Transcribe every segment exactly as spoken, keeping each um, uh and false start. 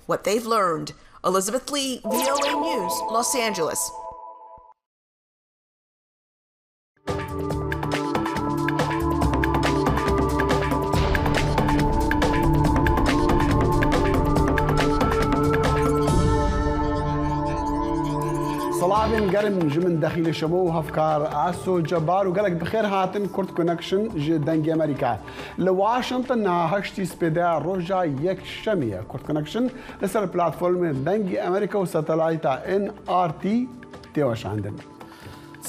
what they've learned. Elizabeth Lee, V O A News, Los Angeles. Selavên germ ji min Dexîlê Şemo û hevkar Aso Cebar û gelek bi xêr hatin Kurd Connection ji Dengê Amerîka. Li Washington niha heştî spêdeya roja yekşemê ye. Kurd Connection li ser platformên Dengê Amerîka û satelayta N R T tê weşandin.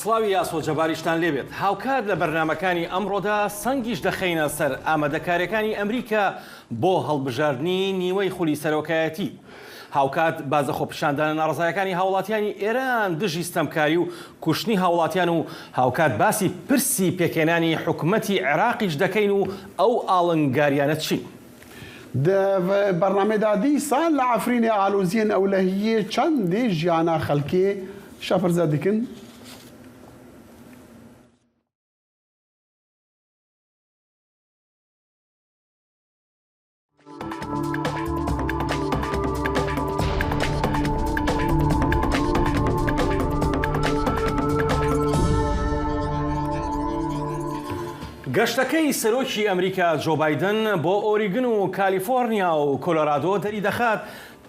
سڵاوی یاسۆ جەباریشتان لێبێت. هاوکات لە بەرنامەکانی ئەمڕۆدا سەنگیش دەخەینە سەر ئامادەکاریەکانی ئەمریکا بۆ هەڵبژاردنی نیوەی خولی سەرۆکایەتی. هاوکات بازە خۆپیشاندانە ناڕەزایەکانی هاوڵاتیانی ئێران دژی ستەمکاری و کوشتنی هاوڵاتیان و هاوکات باسی پرسی پێکهێنانی حکومەتی عێراقیش دەکەین و ئەو ئاڵنگاریانە چین؟ Di vê bernamê de dîsa li Efrînê aloziyên ewlehiyê çendê jiyana xelkê şepirze dikin. گەشتەکەی سەرۆکی ئەمریکا جۆ بایدن بۆ ئۆریگن و کالیفۆرنیا و کۆلۆرادۆ دەریدەخات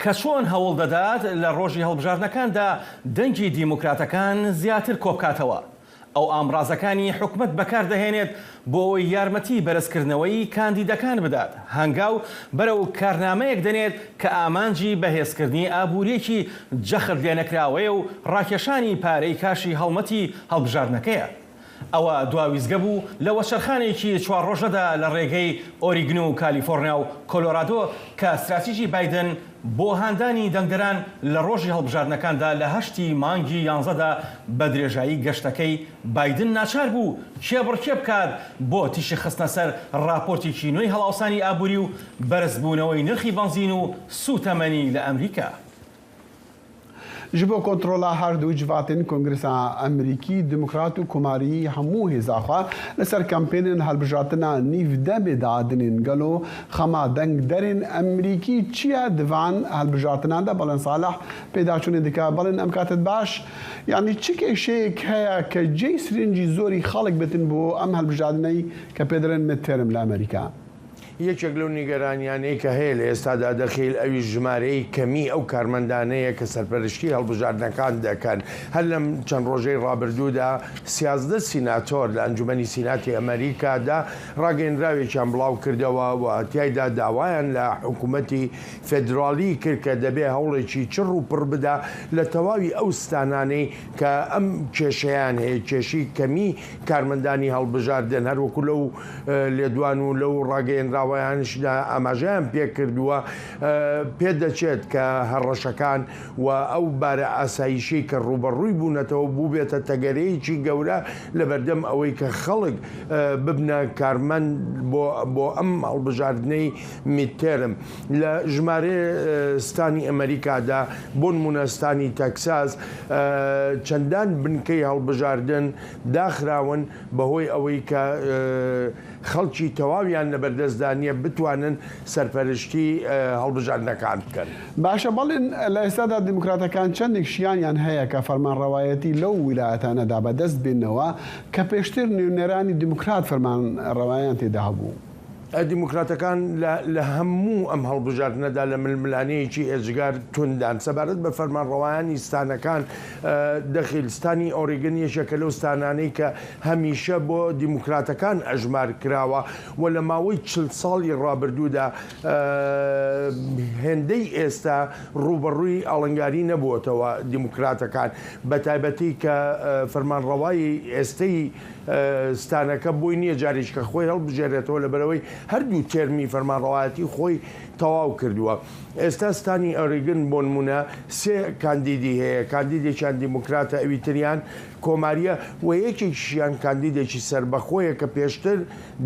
کە چۆن هەوڵ دەدات لە ڕۆژی هەڵبژاردنەکاندا دەنگی دیموکراتەکان زیاتر کۆبکاتەوە. ئەو ئامڕازەکانی حکومەت بەکاردەهێنێت بۆ ئەوەی یارمەتی بەرزکردنەوەی کاندیدەکان بدات. هەنگاو بەرەو کارنامەیەک دەنێت کە ئامانجی بەهێزکردنی ئابووریەکی جەخت لێنەکراوەیە و ڕاکێشانی پارەی کاشی هەڵمەتی هەڵبژاردنەکەیە. ئەوە دواویزگە بوو لە وەچەرخانێکی چوار ڕۆژەدا لە ڕێگەی ئۆریگن و کالیفۆرنیا و کۆلۆرادۆ کە استراتیژی بایدن بۆ هاندانی دەنگدەران لە ڕۆژی هەڵبژاردنەکاندا لە هەشتی مانگی یانزەدا بە درێژایی گەشتەکەی بایدن ناچار بوو کێبڕکێ بکات بۆ تیشی خستنە سەر راپۆرتێکی نوێی هەڵاوسانی ئابووری و بەرزبوونەوەی نرخی بەنزین و سووتەمەنی لە ئەمریکا. Ji bo kontrola her du civatên Kongresa Amerîkî, Demokrat û Komarî hemû hêza xwe li ser kampênên hilbijartina nîvdemê diadinên. Gelo xema dengderên Amerîkî çi ye? Di van hilbijartinan de Balen Salih pêdaçûnê dike. Balen, em katin baş. Yanî çi kêşeyek heye ke cêy sirîncî zorî xalek bitin bo em hilbijartineyî ke pê dirin midterm li Amerîka؟ یەکێک لەو نیگەرانیانەی کە هەیە لە ئێستادا دەخیل، ئەویش ژمارەی کەمی ئەو کارمەندانەیە کە سەرپەرشتی هەڵبژاردنەکان دەکەن. هەر لەم چەند ڕۆژەی ڕابردوودا سیازدە سیناتۆر لە ئەنجومەنی سیناتی ئەمریکادا ڕاگەیەندراوێکیان بڵاو کردەوە و تیایدا داوایان لە حکوومەتی فێدراڵی کرد کە دەبێ هەوڵێکی چڕ و پڕ بدا لە تەواوی ئەو ستانانەی کە ئەم کێشەیان هەیە، کێشی کەمی کارمەندانی هەڵبژاردن، هەروەکو لەو، ئە، لێدوان و لەو ڕاگەیەنراوەیانشدا ئاماژەیان پێ کردووە، ئە، پێدەچێت کە هەڕەشەکان و ئەو بارە ئاسایشی کە ڕوبەڕووی بوونەتەوە بووبێتە تەگەرەیەکی گەورە لە بەردەم ئەوەی کە خەڵک، ئە، ببنە کارمەند بۆ، بۆ ئەم هەڵبژاردنەی میدتێرم. لە ژمارەی، ئە، ستانی ئەمریکادا، بۆ نمونە ستانی تەکساس، ئە، چەندان بنکەی هەڵبژاردن داخراون بەهۆی ئەوەی کە، ئە، خەڵکی تەواویان لەبەردەستدا نییە بتوانن سەرپەرشتی، ئە، هەڵبژاردنەکان بکەن. باشە، بەڵێن لە ئێستادا دیموکراتەکان چەندێک شیانیان هەیە کە فەرمانڕەوایەتی لەو ویلایەتانەدا بەدەست بێنەوە کە پێشتر نوێنەرانی دیموکرات فەرمانڕەوایان تێدا هەبوو. ئە، دیموکراتەکان لە، لە هەموو ئەم هەڵبژاردنەدا لە ململانەیەکی ئێجگار توندان. سەبارەت بە فەرمانڕەوایانی ستانەکان، ئە، دەخیل ستانی ئۆریگن یەکێکە لەو ستانانەی کە هەمیشە بۆ دیموکراتەکان ئەژمار کراوە و لە ماوەی چل ساڵی ڕابردوودا، ئە، هێندەی ئێستا ڕوبەڕووی ئاڵنگاری نەبووەتەوە دیموکراتەکان، بە تایبەتی کە، ئە، فەرمانڕەوای ئێستەی ئە، ستانەکە بۆی نییە جارێککە خۆی هەڵبژێرێتەوە، لەبەرەوەی هەردوو تێرمی فەرمانڕەوایەتی خۆی تەواو کردووە. ئێستا ستانی ئۆریگن بۆ نمونە سێ کاندیدی هەیە، کاندیدێکیان دیموکراتە، ئەوی تریان کۆماریە و یەکێکیشیان کاندیدێکی سەربەخۆیە کە پێشتر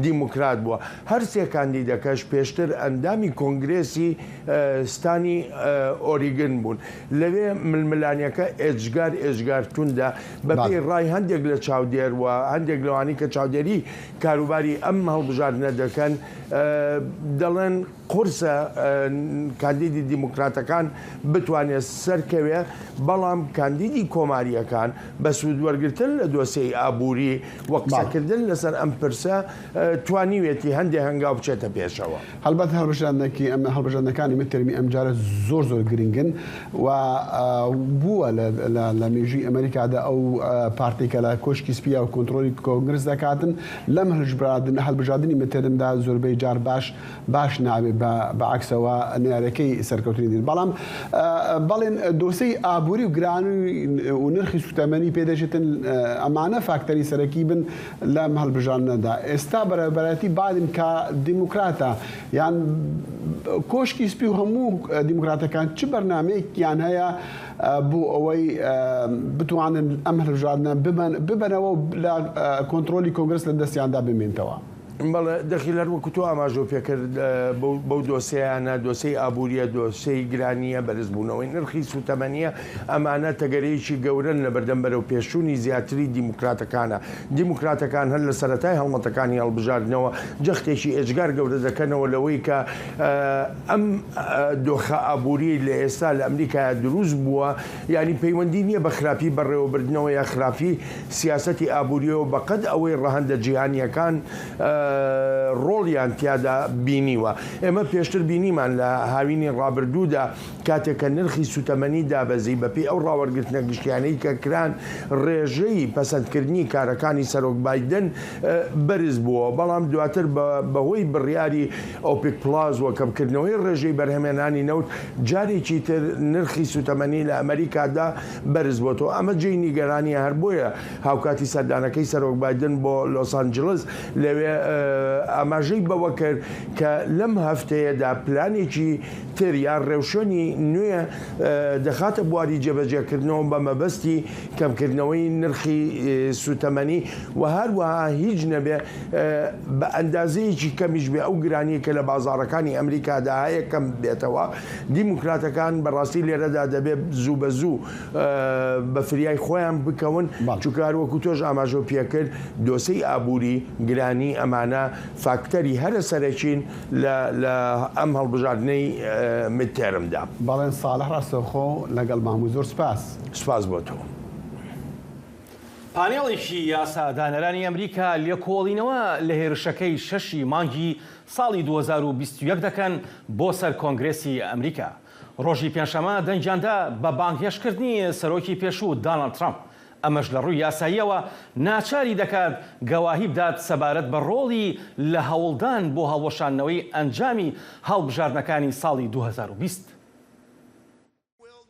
دیموکرات بووە. هەر سێ کاندیدەکەش پێشتر ئەندامی کۆنگرێسی، ئە، ستانی، ئە، ئۆریگن بوون. لەوێ ململانیەکە ئێجگار، ئێجگار توندە. بە بەڵێ. پێی ڕای هەندێک لە چاودێر و هەندێک لەوانی کە چاودێری کاروباری ئەم هەڵبژاردنە دەکەن، ئە، دەڵێن قورسە کاندیدی دیموکراتەکان بتوانێت سەرکەوێ، بەڵام کاندیدی کۆمارییەکان بە سوود وەرگرتن لە دۆسیەی ئابووری و قسەکردن لەسەر ئەم پرسە توانیوێتی هەندێک هەنگاو بچێتە پێشەوە. هەڵبەت هەڵبژاردنەکی ئەم، هەڵبژاردنەکانی متەرمی ئەم جارە زۆر زۆر گرنگن و بووە لە لە مێژووی ئەمریکادا ئەو پارتێکە لە کۆشکی سپیا و کۆنتترۆلی کۆنگرس دەکاتن لەم هەڵبژاردننی متەرمدا زۆربەی جار باش باش نابێ بە بەعکسەوە نارەکەی سەرکەوتنی دێت. بەڵام بەڵێن دۆسەی ئابووری و گرانی و نرخی سوتەمەنی پێدەچێتن، ئەمانە فاکتەری سەرەکی بن لەم هەڵبژاردنەدا. ئێستا بەرەبەرایەتی بادن کە دیموکراتە یان کۆشکی سپی و هەموو دیموکراتەکان چ بەرنمەیەکیان هەیە بۆ ئەوەی بتوانن ئەم هەڵبژاردنە ببەنەوە و لە کۆنتترۆلی کۆنگرس لە دەستیاندا بمێنتەوە؟ بەڵێ، دەخیل هەر وەکو تۆ ئاماژۆ پێکرد، بەو دۆسەیانە، دۆسەی ئابووریە، دۆسەی گرانیە، بەرزبوونەوەی نرخی سوتەمەنیە، ئەمانە تەگەرەیەکی گەورن لە بەردەم بەرەو پێشوونی زیاتری دیموکراتەکانە. دیموکراتەکان هەر لە سەرەتای هەڵمەتەکانی هەڵبژاردنەوە جەختێکی ئێجگار گەورە دەکەنەوە لەوەی کە ئەم دۆخە ئابووری لە ئێستا لە ئەمریکا دروست بووە، یعنی پەیوەندی نییە بە خراپی بەڕێوەبردنەوە یا خراپی سیاسەتی ئابووریەوە بەقەد ئەوەی ڕەهەندە جیهانیەکان ڕۆڵیان تیادا بینیوە. ئێمە پێشتر بینیمان لە هاوینی ڕابردوودا کاتێک کە نرخی سوتەمەنی دابەزی بەپێی ئەو ڕاوەرگرتنە گشتیانەی کە کران ڕێژەی پەسەندکردنی کارەکانی سەرۆک بایدن بەرز بووە، بەڵام دواتر بەهۆی بڕیاری ئۆپیک پلاس و کەمکردنەوەی ڕێژەی بەرهەمێنانی نەوت جارێکی تر نرخی سوتەمەنی لە ئەمریکادا بەرز بۆتەوە. ئەمە جێی نیگەرانیە، هەر بۆیە هاوکاتی سەردانەکەی سەرۆک بایدن بۆ لۆس ئانجلس لەوێ ئاماژەی بەوە کرد کە لەم هەفتەیەدا پلانێکی تر یا ڕێوشوێنی نوێ دەخاتە بواری جێبەجێکردنەوە بە مەبەستی کەمکردنەوەی نرخی سوتەمەنی و هەروەها هیچ نەبێ بە ئەندازەیەکی کەمیش بێ ئەو گرانی کە لە بازاڕەکانی ئەمریکادا هەیە کەم بێتەوە. دیموکراتەکان بەڕاستی لێرەدا دەبێ زوو بە زوو بە فریای خۆیان بکەون، چونکە هەر وەکو تۆش ئاماژۆ پێکرد دۆسەی ئابووری گرانی ئەمانە فاکتەری هەرە سەرەکین لە ئەم هەڵبژاردنەی مدتێرمدا. بەڵێن ساڵح ڕاستەوخۆ لەگەڵ ماموو زۆر سپاس. سپاس بۆ تۆ. پانێڵێکی یاسا دانەرانی ئەمریکا لێکۆڵینەوە لە هێرشەکەی شەشی مانگی ساڵی دوو هەزار و بیست و یەک دەکەن بۆ سەر کۆنگرێسی ئەمریکا. ڕۆژی پێنجشەممە دەنگیاندا بە بانگهێشتکردنی سەرۆکی پێشوو داناڵد ترامپ. ئەمەش لە ڕووی یاساییەوە ناچاری دەکات گەواهی بدات سەبارەت بە ڕۆڵی لە هەوڵدان بۆ هەڵوەشاندنەوەی ئەنجامی هەڵبژاردنەکانی ساڵی دوو هەزار و بیست.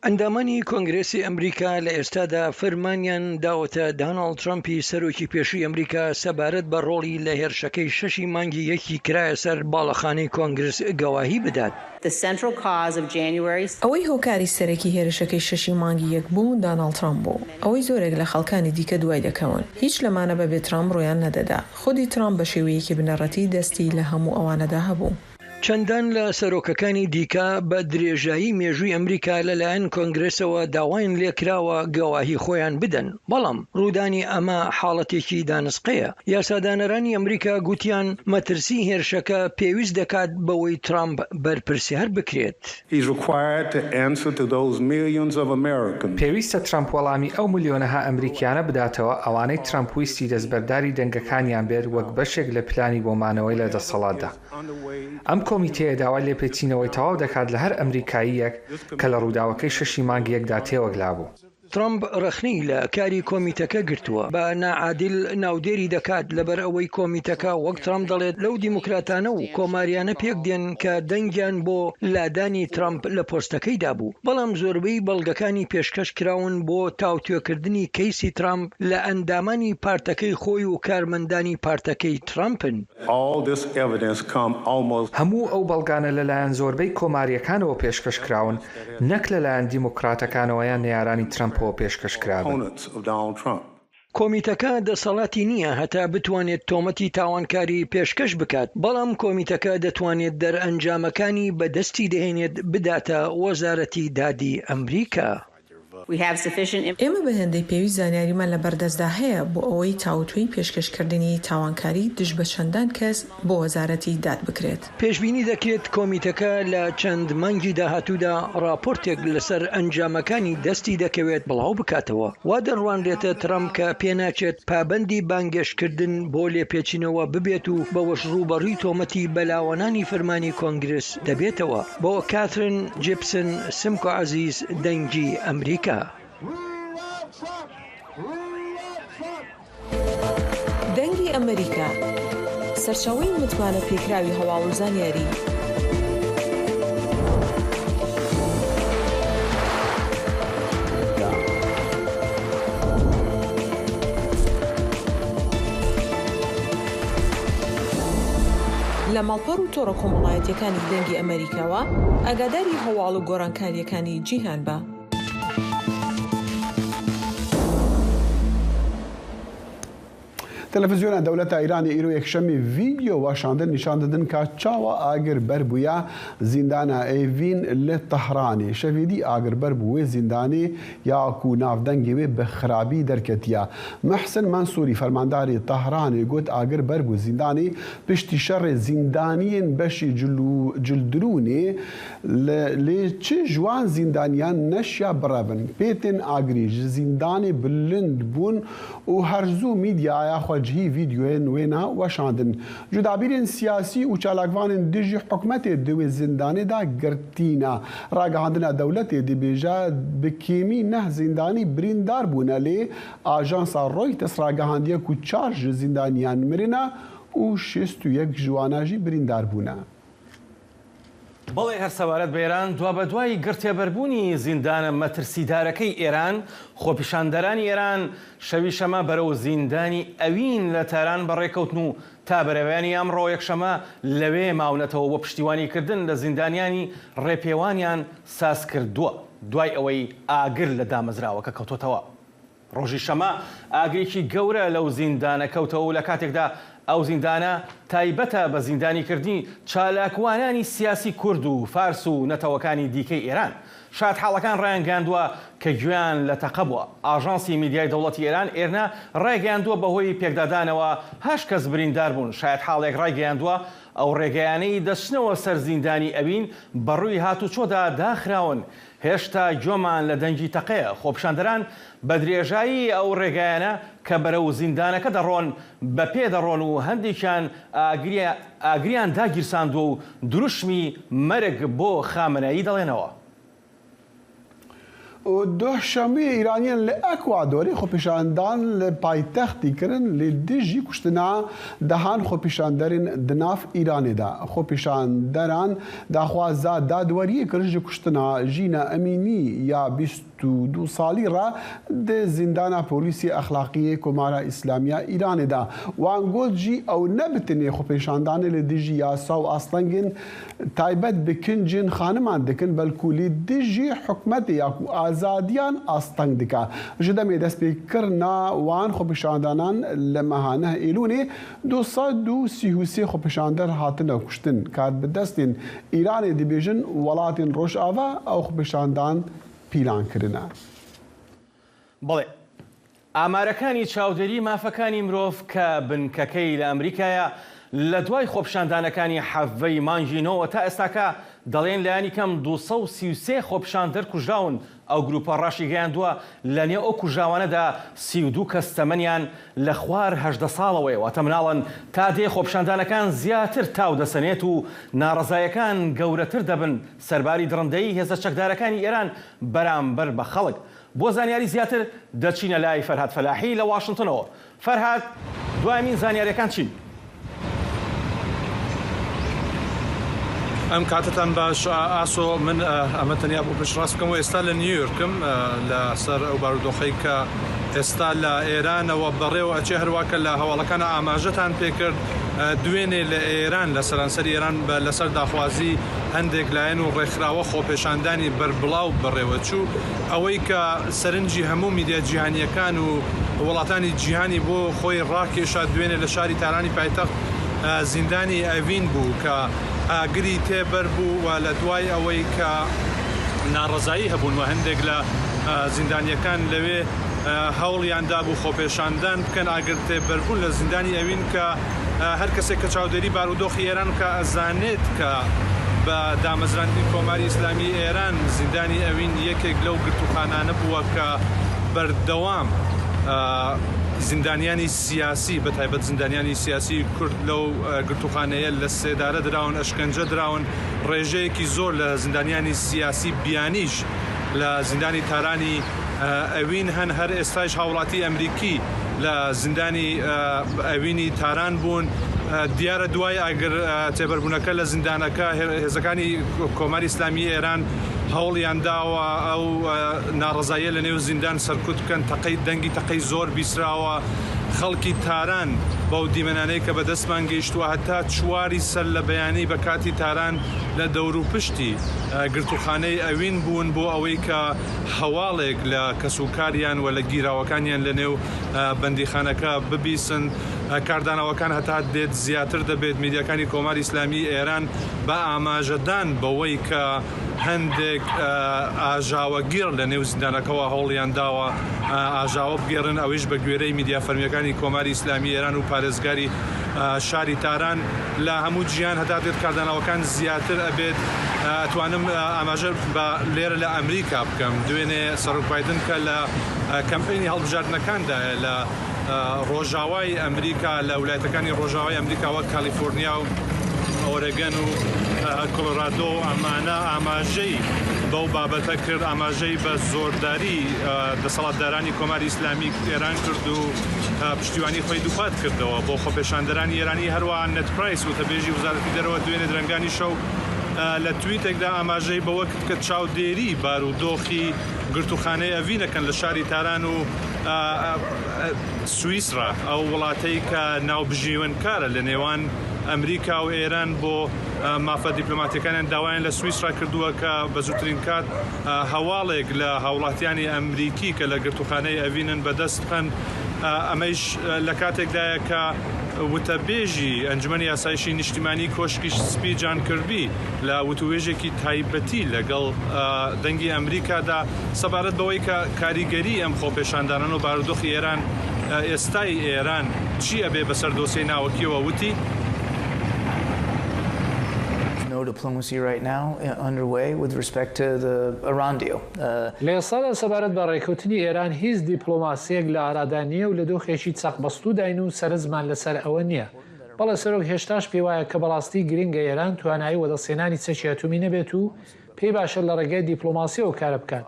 ئەندامانی کۆنگرێسی ئەمریکا لە ئێستادا فەرمانیان داوەتە داناڵد ترامپی سەرۆکی پێشووی ئەمریکا سەبارەت بە ڕۆڵی لە هێرشەکەی شەشی مانگی یەکی کرایە سەر باڵەخانەی کۆنگرس گەواهی بدات. ئەوەی هۆکاری سەرەکی هێرشەکەی شەشی مانگی یەک بوو داناڵد ترامپ بوو. ئەوەی زۆرێک لە خەڵکانی دیکە دوای دەکەون. هیچ لەمانە بەبێ ترامپ ڕوویان نەدەدا. خودی ترامپ بە شێوەیەکی بنەڕەتی دەستی لە هەموو ئەوانەدا هەبوو. چەندان لە سەرۆکەکانی دیکە بە درێژایی مێژووی ئەمریکا لەلایەن کۆنگرێسەوە داوایان لێکراوە گەواهی خۆیان بدەن، بەڵام ڕوودانی ئەمە حاڵەتێکی دانسقەیە. یاسادانەرانی ئەمریکا گوتیان مەترسی هێرشەکە پێویست دەکات بەوەی ترامپ بەرپرسیار بکرێت. پێویستە ترامپ وەڵامی ئەو ملیۆنەها ئەمریکیانە بداتەوە ئەوانەی ترامپ ویستی دەستبەرداری دەنگەکانیان بێت وەک بەشێک لە پلانی بۆ مانەوەی لە دەسەڵاتدا. ئەم کۆمیتەیە داوای لێپێچینەوەی تەواو دەکات لە هەر ئەمریکاییەک کە لە ڕووداوەکەی شەشی مانگی یەکدا تێوەگلابوو. ترامپ ڕەخنەی لە کاری کۆمیتەکە گرتووە، بە ناعادیل ناودێری دەکات، لەبەر ئەوەی کۆمیتەکە وەک ترامپ دەڵێت لەو دیموکراتانە و کۆماریانە پێک دێن کە دەنگیان بۆ لادانی ترامپ لە پۆستەکەی دابوو، بەڵام زۆربەی بەڵگەکانی پێشکەش کراون بۆ تاوتوێکردنی کەیسی ترامپ لە ئەندامانی پارتەکەی خۆی و کارمەندانی پارتەکەی ترامپن. هەموو ئەو بەڵگانە لەلایەن زۆربەی کۆمارییەکانەوە پێشکەش کراون، نەک لەلایەن دیموکراتەکانەوە یان نەیارانی ترەمپەوە پێشکەش کرابن. کۆمیتەکە دەسەڵاتی نییە هەتا بتوانێت تۆمەتی تاوانکاری پێشکەش بکات، بەڵام کۆمیتەکە دەتوانێت دەرئەنجامەکانی بەدەستی دەهێنێت بداتە وەزارەتی دادی ئەمریکا. We have sufficient ئێمە بە هێندەی پێویست زانیاریمان لە بەردەستدا هەیە بۆ ئەوەی تاوتوێی پێشکەشکردنی تاوانکاری دژ بە چەندان کەس بۆ وەزارەتی داد بکرێت. پێشبینی دەکرێت کۆمیتەکە لە چەند مانگی داهاتوودا راپۆرتێک لەسەر ئەنجامەکانی دەستی دەکەوێت بڵاو بکاتەوە. وا دەڕوانرێتە ترەمپ کە پێناچێت پابەندی بانگێشتکردن بۆ لێپێچینەوە ببێت و بەوەش ڕووبەڕووی تۆمەتی بەلاوانانی فەرمانی کۆنگرس دەبێتەوە. بۆ کاترین جیپسن، سمکۆ عەزیز، دەنگی ئەمریکا. دەنگی ئەمریکا، سەرچاوەی متمانە پێکراوی هەواڵ و زانیاری. لە ماڵپەڕ و تۆڕە کۆمەڵایەتیەکانی دەنگی ئەمریکاوە ئاگاداری هەواڵ و گۆڕانکاریەکانی جیهان بە. تەلەفزیۆنە دەولەتە ئیرانی ئیرۆ یەکشەمی ڤیدیۆ وەشاندن نیشان دەدن کە چاوە ئاگر بەر بووە زیندانە ئێڤین لە تەهرانێ. شەڤیدی ئاگر بەر بوو وێ زیندانێ یا کو ناودەنگی وێ بە خرابی دەرکەتیە. محسن مەنسوری فەرمانداری تەهرانێ گوت ئاگر بەر بوو زیندانێ پشتی شەڕێ زیندانیین بەشی جلو-، جلدرونێ لە، لێ چ جوان زیندانیان نەشیا بڕەبن. پێتێن ئاگری ji zîndanê bilind bûn û her zû mîdyaya xwe cihî vîdyoyên wêna weşandin. Cudabîrên siyasî û çalakvanên dijî hikûmetê di wê zîndanê de girtî ne. Ragihandina dewletê dibêje bi kêmî neh zîndanî birîndar bûne, lê ajansa Reuters ragihandiye ku çar ji zîndaniyan mirine û şêst û yek ji wana jî birîndar bûne. بەڵێ، هەر سەبارەت بە ئێران، دوا بە دوای گرتێبەربوونی زیندانە مەترسیدارەکەی ئێران، خۆپیشاندەرانی ئێران شەوی شەمە بەرەو زیندانی ئەوین لە تاران بەڕێکەوتن و تا بەرەوەیانی ئەمڕۆ یەکشەمە لەوێ ماونەتەوە بۆ پشتیوانیکردن لە زیندانیانی ڕێپێوانیان ساز کردووە، دوای ئەوەی ئاگر لە دامەزراوەکە کەوتۆتەوە. ڕۆژی شەمە ئاگرێکی گەورە لەو زیندانە کەوتەوە و لە کاتێکدا ئەو زیندانە تایبەتە بە زیندانیکردنی چالاکوانانی سیاسی کورد و فارس و نەتەوەکانی دیکەی ئێران. شایەتحاڵەکان ڕایانگەیاندووە کە گوێیان لە تەقە بووە. ئاژانسی میدیای دەوڵەتی ئێران، ئێرنا، ڕایگەیاندووە بەهۆی پێکدادانەوە هەشت کەس بریندار بوون. شایەتحاڵێک ڕایگەیاندووە ئەو ڕێگەیانەی دەچنەوە سەر زیندانی ئەوین بەڕووی هاتوچۆدا داخراون. هێشتا گوێمان لە دەنگی تەقەیە. خۆپیشاندەران بە درێژایی ئەو ڕێگایانە کە بەرەو زیندانەکە دەڕۆن، بە پێ دەڕۆن و هەندێکیان ئاگریا-، ئاگریان داگیرساندووە و دروشمی مەرگ بۆ خامنەیی دەڵێنەوە. دوهشەمویê Îraniyên li Ekwadorê xwepêşandan li paytextî kirin, li dijî kuştina dehan xwepêşanderên di nav Îranê de. Xwepêşanderan daxwaza dadweriyê kir ji kuştina Jîna Emînî ya bîst û du salî re di zîndana polîsê exlaqiyê Komara Îslamiya Îranê de. Wan got jî ew ne bi tenê xwepêşandanê li dijî yasa û astengên taybet bi kincên xaniman dikin, belkû li dijî hikûmetê ya ku azadiyan asteng dike. Ji demê destpêkirina wan xwepêşandanan li meha neh Êlûnê du sed û sî û sê xwepêşander hatine kuştin. Karbidestên Îranê dibêjin welatên Rojava ew xwepêşandan pîlan kirine. بەڵێ. ئامارەکانی چاودێری مافەکانی مرۆڤ کە بنکەکەی لە ئەمریکایە، لە دوای خۆپیشاندانەکانی حەڤەی مانگی نۆوە تا ئێستاکە دەڵێن لایەنی کەم دوو سەد و سی و سێ خۆپیشاندەر کوژراون. ئەو گروپە ڕاشیگەیاندووە لە نێو ئەو کوژراوانەدا سی و دوو کەس تەمەنیان لە خوار هەژدە ساڵەوەیە، واتە مناڵن. تا دێ خۆپیشاندانەکان زیاتر تاو دەسەنێت و ناڕەزایەکان گەورەتر دەبن سەرباری دڕندەیی هێزە چەکدارەکانی ئێران بەرامبەر بە خەڵک. بۆ زانیاری زیاتر دەچینە لای فەرهاد فەلاحی لە واشنتنەوە. فەرهاد، دوایین زانیاریەکان چین؟ ئەم کاتتان باش، ئا-، ئاسۆ. من، ئە، ئەمە تەنیا بۆ پشتڕاست بکەم و ئێستا لە نیویۆرکم، ئە، لە سەر ئەو بارودۆخەی کە ئێستا لە ئێرانەوە بەڕێوە ئەچێ، هەروە کە لە هەواڵەکان ئاماژەتان پێکرد، ئە، دوێنێ لە ئێران، لە سەرانسەری ئێران بە، لەسەر داخوازی هەندێک لایەن و ڕێکخراوە خۆپێشاندانی بەربڵاو بەڕێوە چوو. ئەوەی کە سەرنجی هەموو میدیا جیهانیەکان و وڵاتانی جیهانی بۆ خۆی ڕاکێشا دوێنێ لە شاری تارانی پایتەخت، ئە، زیندانی ئەڤین بوو کە ئاگری تێبەر بوو و لە دوای ئەوەی کە ناڕەزایی هەبوون و هەندێک لە، ئە، زیندانیەکان لەوێ، ئە، هەوڵیان دابوو خۆپێشاندان بکەن، ئاگر تێبەربوون لە زیندانی ئەوین کە، ئە، هەر کەسێک کە چاودێری بارودۆخی ئێران کە ئەزانێت کە بە دامەزراندنی کۆماری ئیسلامی ئێران زیندانی ئەوین یەکێک لەو گرتوخانانە بووە کە بەردەوام، ئە، زیندانیانی سیاسی، بە تایبەت زیندانیانی سیاسی کورد لەو، ئە، گرتوخانەیە لە سێدارە دراون، ئەشکەنجە دراون، ڕێژەیەکی زۆر لە زیندانیانی سیاسی بیانیش لە زیندانی تارانی، ئە، ئەوین هەن. هەر ئێستایش هاوڵاتی ئەمریکی لە زیندانی، ئە، ئەوینی تاران بوون. ئە، دیارە دوای ئاگر، ئە، تێبەربوونەکە لە زیندانەکە هێ-، هێزەکانی کۆماری ئیسلامی ئێران هەوڵیان داوە ئەو، ئە، ناڕەزاییە لە نێو زیندان سەرکوت بکەن، تەقەی، دەنگی تەقەی زۆر بیسراوە. خەڵکی تاران بەو دیمەنانەی کە بەدەستمان گەیشتووە، هەتا چواری سەر لە بەیانی بە کاتی تاران لە دەوروپشتی، ئە، گرتوخانەی ئەوین بوون بۆ ئەوەی کە هەواڵێک لە کەسوکاریان و لە گیراوەکانیان لە نێو، ئە، بەندیخانەکە ببیسن. ئە، کاردانەوەکان هەتا دێت زیاتر دەبێت. میدیاکانی کۆماری ئیسلامی ئێران بە ئاماژەدان بەوەی کە هەندێک، ئە، ئاژاوەگێڕ لە نێو زیندانەکەوە هەوڵیان داوە، ئە، ئاژاوە بگێڕن. ئەویش بە گوێرەی میدیا فەرمیەکانی کۆماری ئیسلامی ئێران و پارێزگاری، ئە، شاری تاران لە هەموو جیهان هەتا دێت کاردانەوەکان زیاتر ئەبێت. ئە، ئەتوانم، ئە، ئاماژە بە لێرە لە ئەمریکا بکەم. دوێنێ سەرۆک بایدن کە لە، ئە، کەمپەینی هەڵبژاردنەکاندایە لە، ئە، ڕۆژاوای ئەمریکا، لە ولایەتەکانی ڕۆژاوای ئەمریکا وەک کالیفۆرنیا و ئۆرێگەن و، ئە، کۆلۆرادۆ و ئەمانە ئاماژەی بەو بابەتە کرد، ئاماژەی بە زۆرداری، ئە، دەسەڵاتدارانی کۆماری ئیسلامی ئێران کرد و، ئە، پشتیوانی خۆی دووپات کردەوە بۆ خۆپێشاندەرانی ئێرانی. هەروەها نێد پرایس، وتەبێژی وزارەتی دەرەوە، دوێنێ درەنگانی شەو، ئە، لە تویتێکدا ئاماژەی بەوە کرد کە چاودێری بارودۆخی گرتوخانەی ئەڤینەکەن لە شاری تاران و، ئە، ئە، ئە، سویسرا، ئەو وڵاتەی کە ناوبژیوەنکارە لە نێوان ئەمریکا و ئێران بۆ، ئە، مافە دیپلۆماتیەکانیان داوایان لە سویسرا کردووە کە بە زووترین کات، ئە، هەواڵێک لە هاوڵاتیانی ئەمریکی کە لە گرتوخانەی ئەڤینن بەدەست بخەن. ئە، ئەمەیش، ئە، لە کاتێکدایە کە وتەبێژی ئەنجومەنی ئاسایشی نیشتیمانی کۆشکی سپی جان کربی لە وتووێژێکی تایبەتی لەگەڵ، ئە، دەنگی ئەمریکادا سەبارەت بەوەی کە کاریگەری ئەم خۆپێشاندانەن و بارودۆخی ئێران، ئە، ئێستای ئێران چی ئەبێ بەسەر دۆسیەی ناوەکیەوە وتی. No diplomacy right now, uh, underway with respect to the Iran deal. Uh, لە ئێستادا سەبارەت بە ڕێکەوتنی ئێران هیچ دیپلۆماسیەک لە ئارادا نییە و لە دۆخێکی چەقبەستووداین و سەرنجمان لەسەر ئەوە نییە. بەڵێ سەرۆک هێشتاش پێی وایە کە بەڕاستی گرنگە ئێران توانایی وەدەستهێنانی چەکی ئەتومی نەبێت و پێی باشە لە ڕێگای دیپلۆماسیەوە کارە بکات.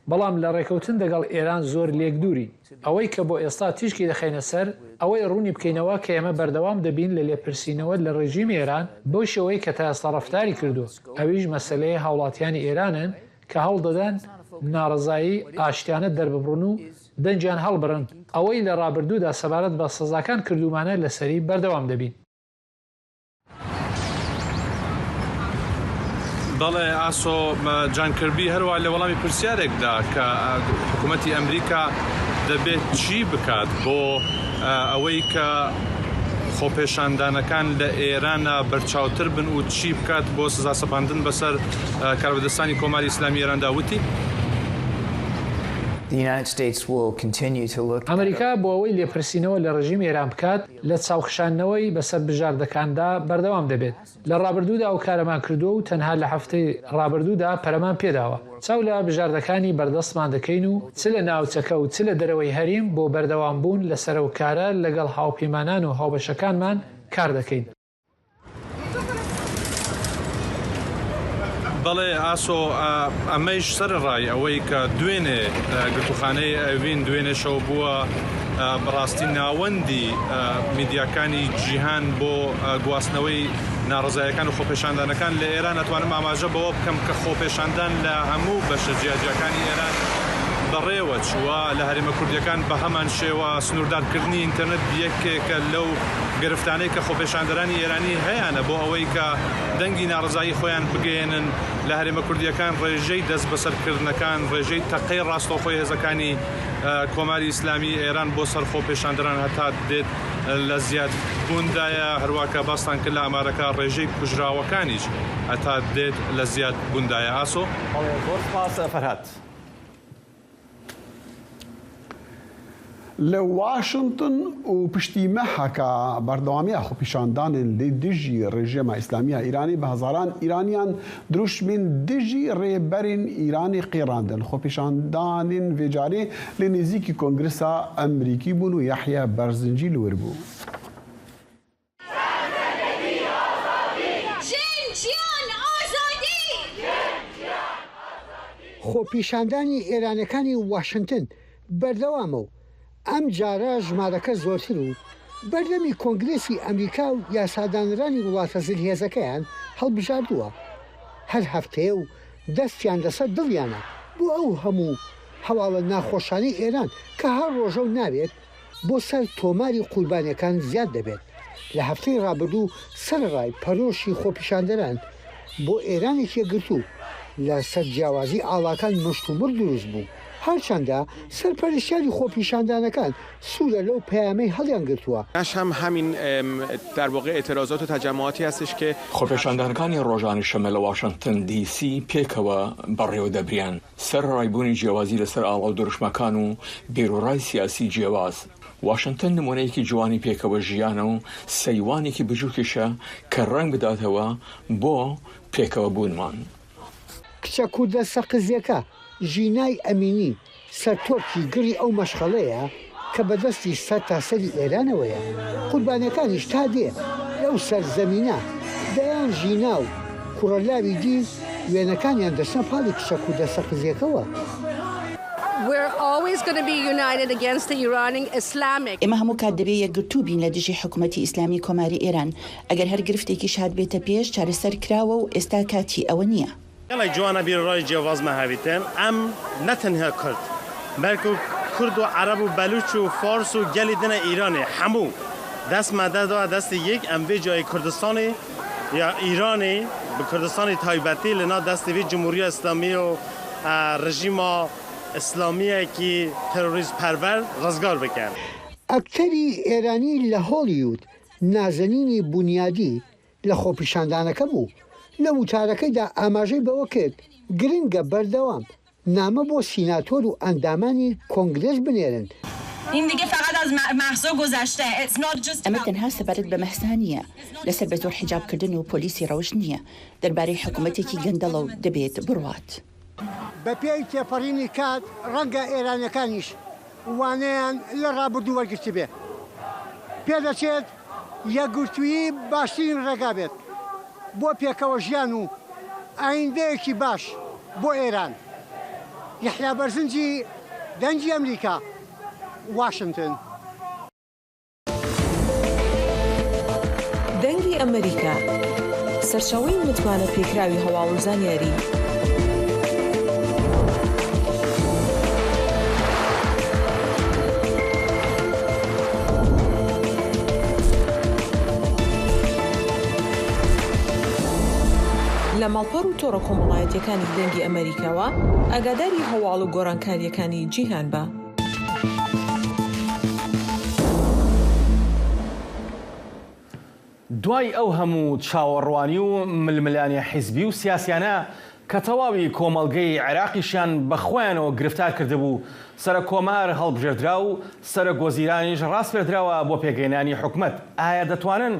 بەڵام لە ڕێکەوتن دەگەڵ ئێران زۆر لێکدوورین. ئەوەی کە بۆ ئێستا تیشکی دەخەینە سەر، ئەوەی ڕوونی بکەینەوە کە ئێمە بەردەوام دەبین لە لێپرسینەوە لە ڕێژیمی ئێران بەو شێوەی کە تا ئێستا ڕەفتاری کردووە. ئەویش مەسەلەی هاوڵاتیانی ئێرانن کە هەوڵ دەدەن ناڕەزایی ئاشتیانە دەرببڕن و دەنگیان هەڵبڕن. ئەوەی لە ڕابردوودا سەبارەت بە سەزاکان کردوومانە لەسەری بەردەوام دەبین. بەڵێ، ئاسۆ، مە، جان کربی هەروە لە وەڵامی پرسیارێکدا کە، ئە، حکوومەتی ئەمریکا دەبێت چی بکات بۆ، ئە، ئەوەی کە خۆپێشاندانەکان لە ئێرانە بەرچاوتر بن و چی بکات بۆ سزا سەپاندن بەسەر، ئە، کاربەدەستانی کۆماری ئیسلامی ئێراندا وتی. The United States will continue to look at ئەمریکا بۆ ئەوەی لێپرسینەوە لە ڕژیم ئێران بکات، لە چاوخشاندنەوەی بەسەر بژاردەکاندا بەردەوام دەبێت. لە ڕابردوودا ئەو کارەمان کردووە و تەنها لە هەفتەی ڕابردوودا پەرەمان پێداوە. چاو لە بژاردەکانی بەردەستمان دەکەین و چ لە ناوچەکە و چ لە دەرەوەی هەریم بۆ بەردەوام بوون لەسەر ئەو کارە لەگەڵ هاوپەیمانان و هاوبەشەکانمان کار دەکەین. بەڵێ، ئاسۆ، ئە، ئەمەیش سەرەڕای ئەوەی کە دوێنێ، ئە، گرتوخانەی ئەڤین دوێنێ شەو بووە، ئە، بەڕاستی ناوەندی، ئە، میدیاکانی جیهان بۆ، ئە، گواستنەوەی ناڕەزایەکان و خۆپێشاندانەکان لە ئێران. ئەتوانم ئاماژە بەوە بکەم کە خۆپێشاندان لە هەموو بەشە جیاجیاکانی ئێران بەڕێوە چووە. لە هەرێمە کوردیەکان بە هەمان شێوە سنووردارکردنی ئینتەرنێت یەکێکە لەو گرفتانەی کە خۆپێشاندەرانی ئێرانی هەیانە بۆ ئەوەی کە دەنگی ناڕەزایی خۆیان بگەیەنن. لە هەرێمە کوردیەکان ڕێژەی دەست بەسەرکردنەکان، ڕێژەی تەقەی ڕاستەوخۆی هێزەکانی، ئە، کۆماری ئیسلامی ئێران بۆ سەر خۆپێشاندەران هەتا دێت لە زیادبووندایە، هەروەکە باستان کرد لە ئامارەکە ڕێژەی کوژراوەکانیش هەتا دێت لە زیادبووندایە. ئاسۆ. بەڵێ، زۆر سپاس، فەرهاد. Li Washington û piştî meheka berdewamiya xwepîşandanên li dijî rejîma îslamî ya Îranê bi hezaran Îraniyan dirûşmên dijî rêberên Îranê qêrandin. Xwepîşandanên vê carê li nêzîkî Kongresa Emerîkî bûn û Yahya Berzincî li wir bû. Jin, jiyan, azadî! Xwepîşandani êranekanî Washington berdewam e û ئەم جارە ژمارەکە زۆرتر و بەردەمی کۆنگرێسی ئەمریکا و یاسادانەرانی وڵاتە زلهێزەکەیان هەڵبژاردووە. هەر هەفتەیە و دەستیان لەسەر دڵیانە بۆ ئەو هەموو هەواڵە ناخۆشانەی ئێران کە هەر ڕۆژە و ناوێت بۆ سەر تۆماری قوربانیەکان زیاد دەبێت. لە هەفتەی ڕابردوو سەرەڕای پەرۆشی خۆپیشاندەران بۆ ئێرانێکی یەکگرتوو، لە سەر جیاوازی ئاڵاکان مشت و مڕ دروست بوو. هەرچەندە سەرپەرشتیاری خۆپیشاندانەکان سوورە لەو پەیامەی هەڵیان گرتووە. اش هم همین، ام، در واقع اعتراضات و تجمعاتی هستش که خۆپێشاندانەکانی ڕۆژانی شەممە لە واشنگتن دی سی پێکەوە بەڕێوە دەبریان. سەر ڕایبوونی جیاوازی لەسەر ئاڵا و دروشمەکان و بیروڕای سیاسی جیاواز. واشنگتن نمونەیەکی جوانی پێکەوە ژیانە و سەیوانێکی بچووکیشە کە ڕەنگ بداتەوە بۆ پێکەوە بوونمان. کچە کوردە سەقزیەکە ژینای ئەمینی سەرتۆپکی گڕی ئەو مەشخەڵەیە کە بەدەستی سەرتاسەری ئێرانەوەیە. قوربانیەکانیش تا دێ لەو سەرزەمینە دەیان ژینا و کوڕەلاوی دی وێنەکانیان دەچنە پاڵی کچە کوردە سەقزیەکەوە. We're always gonna be united against the Iranian Islamic. ئێمە هەموو کات دەبێ یەکگرتوو بین لە دژی حکوومەتی ئیسلامی کۆماری ئێران. ئەگەر هەر گرفتێکیش هات بێتە پێش، چارەسەر کراوە و ئێستا کاتی ئەوە نییە. Gelek ciwana bîr rayê ciyawaz me hevîtin. Em ne tenha Kurd, belku Kurd û Ereb û Belûç û Fars û gelî din e Îranê, hemû dest me de da destê yek. Em vê cayê Kurdistanê ya Îranê, bi Kurdistanê taybetî li nav destê vê Cumhuriya Îslamî û, e, rejîma Îslamiyekî terorîstperwer rizgar bikin. ئەکتەری ئێرانی لە هۆلیوود نازەنینی بونیادی لە خۆپیشاندانەکە بوو. لە وتارەکەیدا ئاماژەی بەوە کرد گرنگە بەردەوام نامە بۆ سیناتۆر و ئەندامانی کۆنگرێس بنێرن. این دیگه فقط از مه-، مهسا گذشته. It's not just ئەمە about تەنها سەبارەت بە مەهسا نییە. لەسەر بە زۆر حیجابکردن و پۆلیسی ڕەوشت نییە. دەربارەی حکوومەتێکی گەندەڵە و دەبێت بڕوات. بە پێی تێپەڕینی کات، ڕەنگە ئێرانیەکانیش وانەیان لە ڕابردوو وەرگرتبێ. پێدەچێت یەکگرتوویی باشترین ڕێگا بێت بۆ پێکەوە ژیان و ئایندەیەکی باش بۆ ئێران. یەحیا بەرزنجی، دەنگی ئەمریکا، واشنگتن. دەنگی ئەمریکا، سەرچاوەی متمانە پێکراوی هەواڵ و زانیاری. لە ماڵپەڕ و تۆڕە کۆمەڵایەتیەکانی دەنگی ئەمریکاوە ئاگاداری هەواڵ و گۆڕانکاریەکانی جیهان بە. دوای ئەو هەموو چاوەڕوانی و ململانێ حیزبی و سیاسیانە کە تەواوی کۆمەڵگەی عێراقیشیان بە خۆیانەوە گرفتار کردبوو، سەرۆکۆمار هەڵبژێردرا و سەرۆک وەزیرانیش ڕاسپێردراوە بۆ پێگەیەنانی حکومەت. ئایا دەتوانن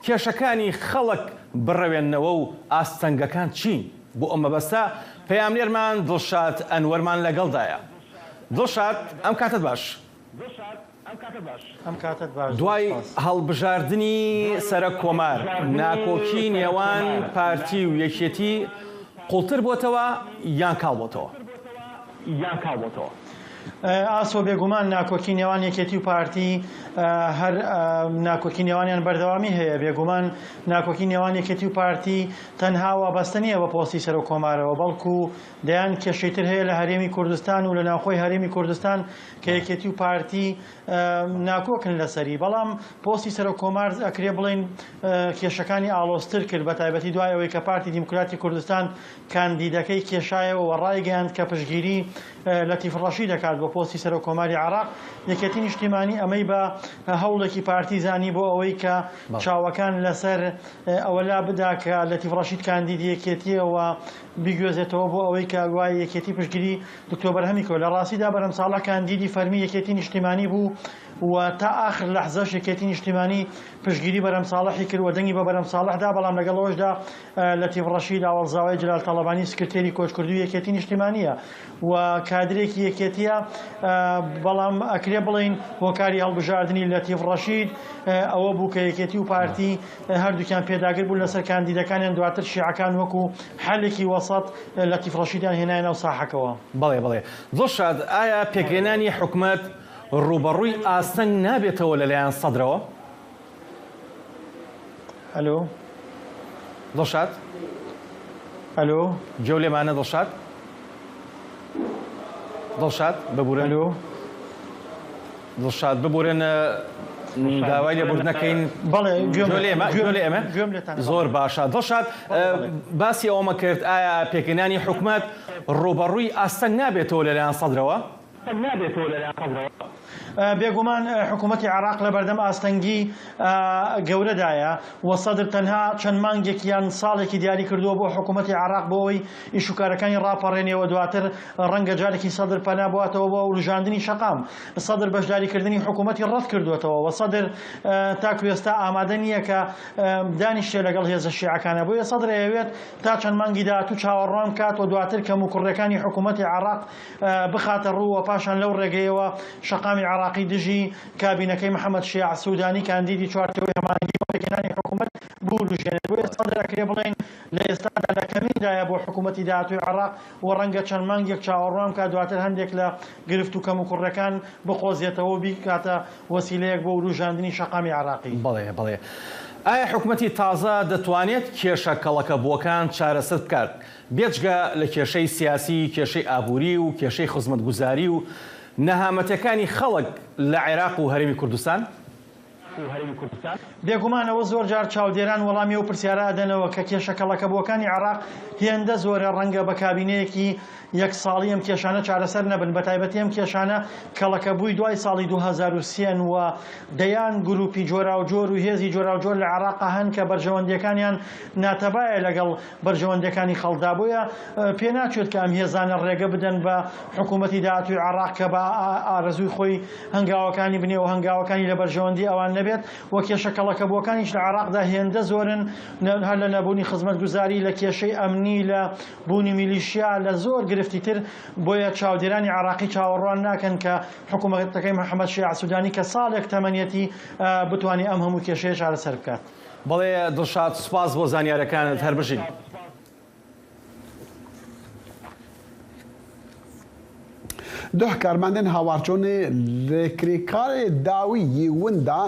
کێشەکانی خەڵک بڕەوێننەوە و ئاستەنگەکان چین؟ بۆ ئەو مەبەستە پەیامنێرمان دڵشاد ئەنوەرمان لەگەڵدایە. دڵشاد، ئەم کاتت باش. ئەم کاتت باش. دوای سپاس. هەڵبژاردنی سەرۆک کۆمار، ناکۆکی نێوان پارتی و یەکێتی قوڵتر بۆتەوە یان کاڵ بۆتەوە؟ ئاسۆ، بێگومان ناکۆکی نێوان یەکێتی و پارتی، ئە، هەر، ئە، ناکۆکی نێوانیان بەردەوامی هەیە. بێگومان ناکۆکی نێوان یەکێتی و پارتی تەنها وابەستە نییە بە پۆستی سەرۆک کۆمارەوە، بەڵکو دەیان کێشەی تر هەیە لە هەرێمی کوردستان و لە ناوخۆی هەرێمی کوردستان کە یەکێتی و پارتی، ئە، ناکۆکن لەسەری. بەڵام پۆستی سەرۆک کۆمار ئەکرێ بڵێن، ئە، کێشەکانی ئاڵۆزتر کرد، بە تایبەتی دوای ئەوەی کە پارتی دیموکراتی کوردستان کاندیدەکەی کێشایەوە و ڕایگەیاند کە پشتگیری، ئە، لەتیف ڕەشی دەکات. بۆ پۆستی سەرۆکۆماری عێراق. یەکێتی نیشتیمانی ئەمەی بە هەوڵێکی پارتی زانی بۆ ئەوەی کە بەڵێ. چاوەکان لەسەر، ئە، ئەوە لا بدا کە لەتیف ڕەشید کاندیدی یەکێتیە و بیگوێزێتەوە بۆ ئەوەی کە گوایە یەکێتی پشتگیری دکتۆر بەرهەمی کۆ. لە ڕاستیدا بەرهەم ساڵح کاندیدی فەرمی یەکێتی نیشتیمانی بوو و تا ئاخر لەحزەش یەکێتی نیشتیمانی پشتگیری بەرهەم ساڵحی کرد و دەنگی بە بەرهەم ساڵحدا، بەڵام لەگەڵ ئەوەشدا، ئە، لەتیف ڕەشید ئاوەڵزاوای جلال تەڵەبانی سکرتێری کۆچکردووی یەکێتی نیشتیمانیە و کادرێکی یەکێتیە، ئە، بەڵام ئەکرێ بڵێین هۆکاری هەڵبژاردنی لەتیف ڕەشید، ئە، ئەوە بوو کە یەکێتی و پارتی، ئە، هەردووکیان پێداگر بوون لەسەر کاندیدەکانیان، دواتر شیعەکان وەکو حەلێکی وەسەت، ئە، لەتیف ڕەشیدیان هێنایە ناو ساحەکەوە. بەڵێ، بەڵێ. دڵشاد، ئایا پێکهێنانی حکومەت ڕوبەڕووی ئاستەنگ نابێتەوە لەلایەن سەدرەوە؟ ئەلۆ؟ دڵشاد؟ ئەلۆ؟ گوێ لێمانە دڵشاد؟ دڵشاد، ببورن. ئەلۆ؟ دڵشاد، ببورن، ئە، داوای لێبوردنەکەین. بەڵێ، گوێم گوێ لێ، لێمە، گوێم، گوێ لێ ئێمە. گوێم لێتان. زۆر باشە. دڵشاد، بەڵێ، ئە، بەڵێ. باسی ئەوەمە کرد، ئایا پێکهێنانی حکومەت ڕوبەڕووی ئاستەنگ نابێتەوە لەلایەن سەدرەوە؟ ئە، بێگومان، ئە، حکوومەتی عێراق لە بەردەم ئاستەنگی، ئە، گەورەدایە و سەدر تەنها چەند مانگێک یان ساڵێکی دیاری کردووە بۆ حکوومەتی عێراق بۆ ئەوەی ئیش و کارەکانی ڕاپەڕێنێ و دواتر ڕەنگە جارێکی سەدر پەنا بواتەوە بۆ وروژاندنی شەقام. سەدر بەشداریکردنی حکوومەتی ڕەت کردوێتەوە و سەدر، ئە، تاکو ئێستا ئامادە نییە کە، ئە، دانیشتێ لەگەڵ هێزە شیعەکانە. بۆیە سەدر ئەیەوێت تا چەند مانگی داهاتوو چاوەڕوان بکات و دواتر کەم و کوڕەکانی حکوومەتی عێراق، ئە، بخاتە ڕوو و پاشان لەو ڕێگەیەوە شەقامی عێراقی دژی کابینەکەی محەممەد شیاع سوودانی کاندیدی چوارچێوەی هەماهەنگی بۆ پێکهێنانی حکوومەت بوروژێنێت. بۆیە سەدر ئەکرێ بڵێن لە ئێستادا لە کەمیندا بۆ حکوومەتی داهاتووی عێراق و ڕەنگە چەند مانگێک چاوەڕوان بکات، دواتر هەندێک لە گرفت و کەم و کوڕەکان بقۆزێتەوە و بیکاتە وەسیلەیەک بۆ وروژاندنی شەقامی عێراقی. بەڵێ، بەڵێ. ئایا حکوومەتی تازە دەتوانێت کێشە کەڵەکەبووەکان چارەسەر بکات، بێجگە لە کێشەی سیاسی، کێشەی ئابووری و کێشەی خزمەتگوزاری و نەهامەتیەکانی خەڵک لە عێراق و هەرێمی کوردستان؟ بێگومانەوە زۆر جار چاودێران وەڵامی ئەو پرسیارە ئەدەنەوە کە کێشە کەڵەکەبووەکانی عێراق هێندە زۆرە، ڕەنگە بە کابینەیەکی یەک ساڵی ئەم کێشانە چارەسەر نەبن، بە تایبەتی ئەم کێشانە کەڵەکەبووی دوای ساڵی دوو هەزار و سێ و دەیان گروپی جۆراوجۆر و هێزی جۆراوجۆر لە عێراقا هەن کە بەرژەوەندیەکانیان ناتەبایە لەگەڵ بەرژەوەندیەکانی خەڵکدا. بۆیە، ئە، پێ ناچێت کە ئەم هێزانە ڕێگە بدەن بە حکوومەتی داهاتووی عێراق کە بە ئا-، ئارەزووی خۆی هەنگاوەکانی بنێ و هەنگاوەکانی لە بەرژەوەندی ئەوان نەبێت و کێشە کەڵەکەبووەکانیش لە عێراقدا هێندە زۆرن، نە-، هەر لە نەبوونی خزمەتگوزاری، لە کێشەی ئەمنی، لە بوونی میلیشیا، لە زۆر گرفتی تر. بۆیە چاودێرانی عێراقی چاوەڕوان ناکەن کە حکوومەتەکەی محەممەد شیاع سوودانی کە ساڵێک تەمەنیەتی، ئە، بتوانێت ئەم هەموو کێشەیە چارەسەر بکات. بەڵێ دڵشاد، سوپاس بۆ زانیارەکانت، هەر بژین. Duh karmendên hawarçonê li krêkarê dawî yê winda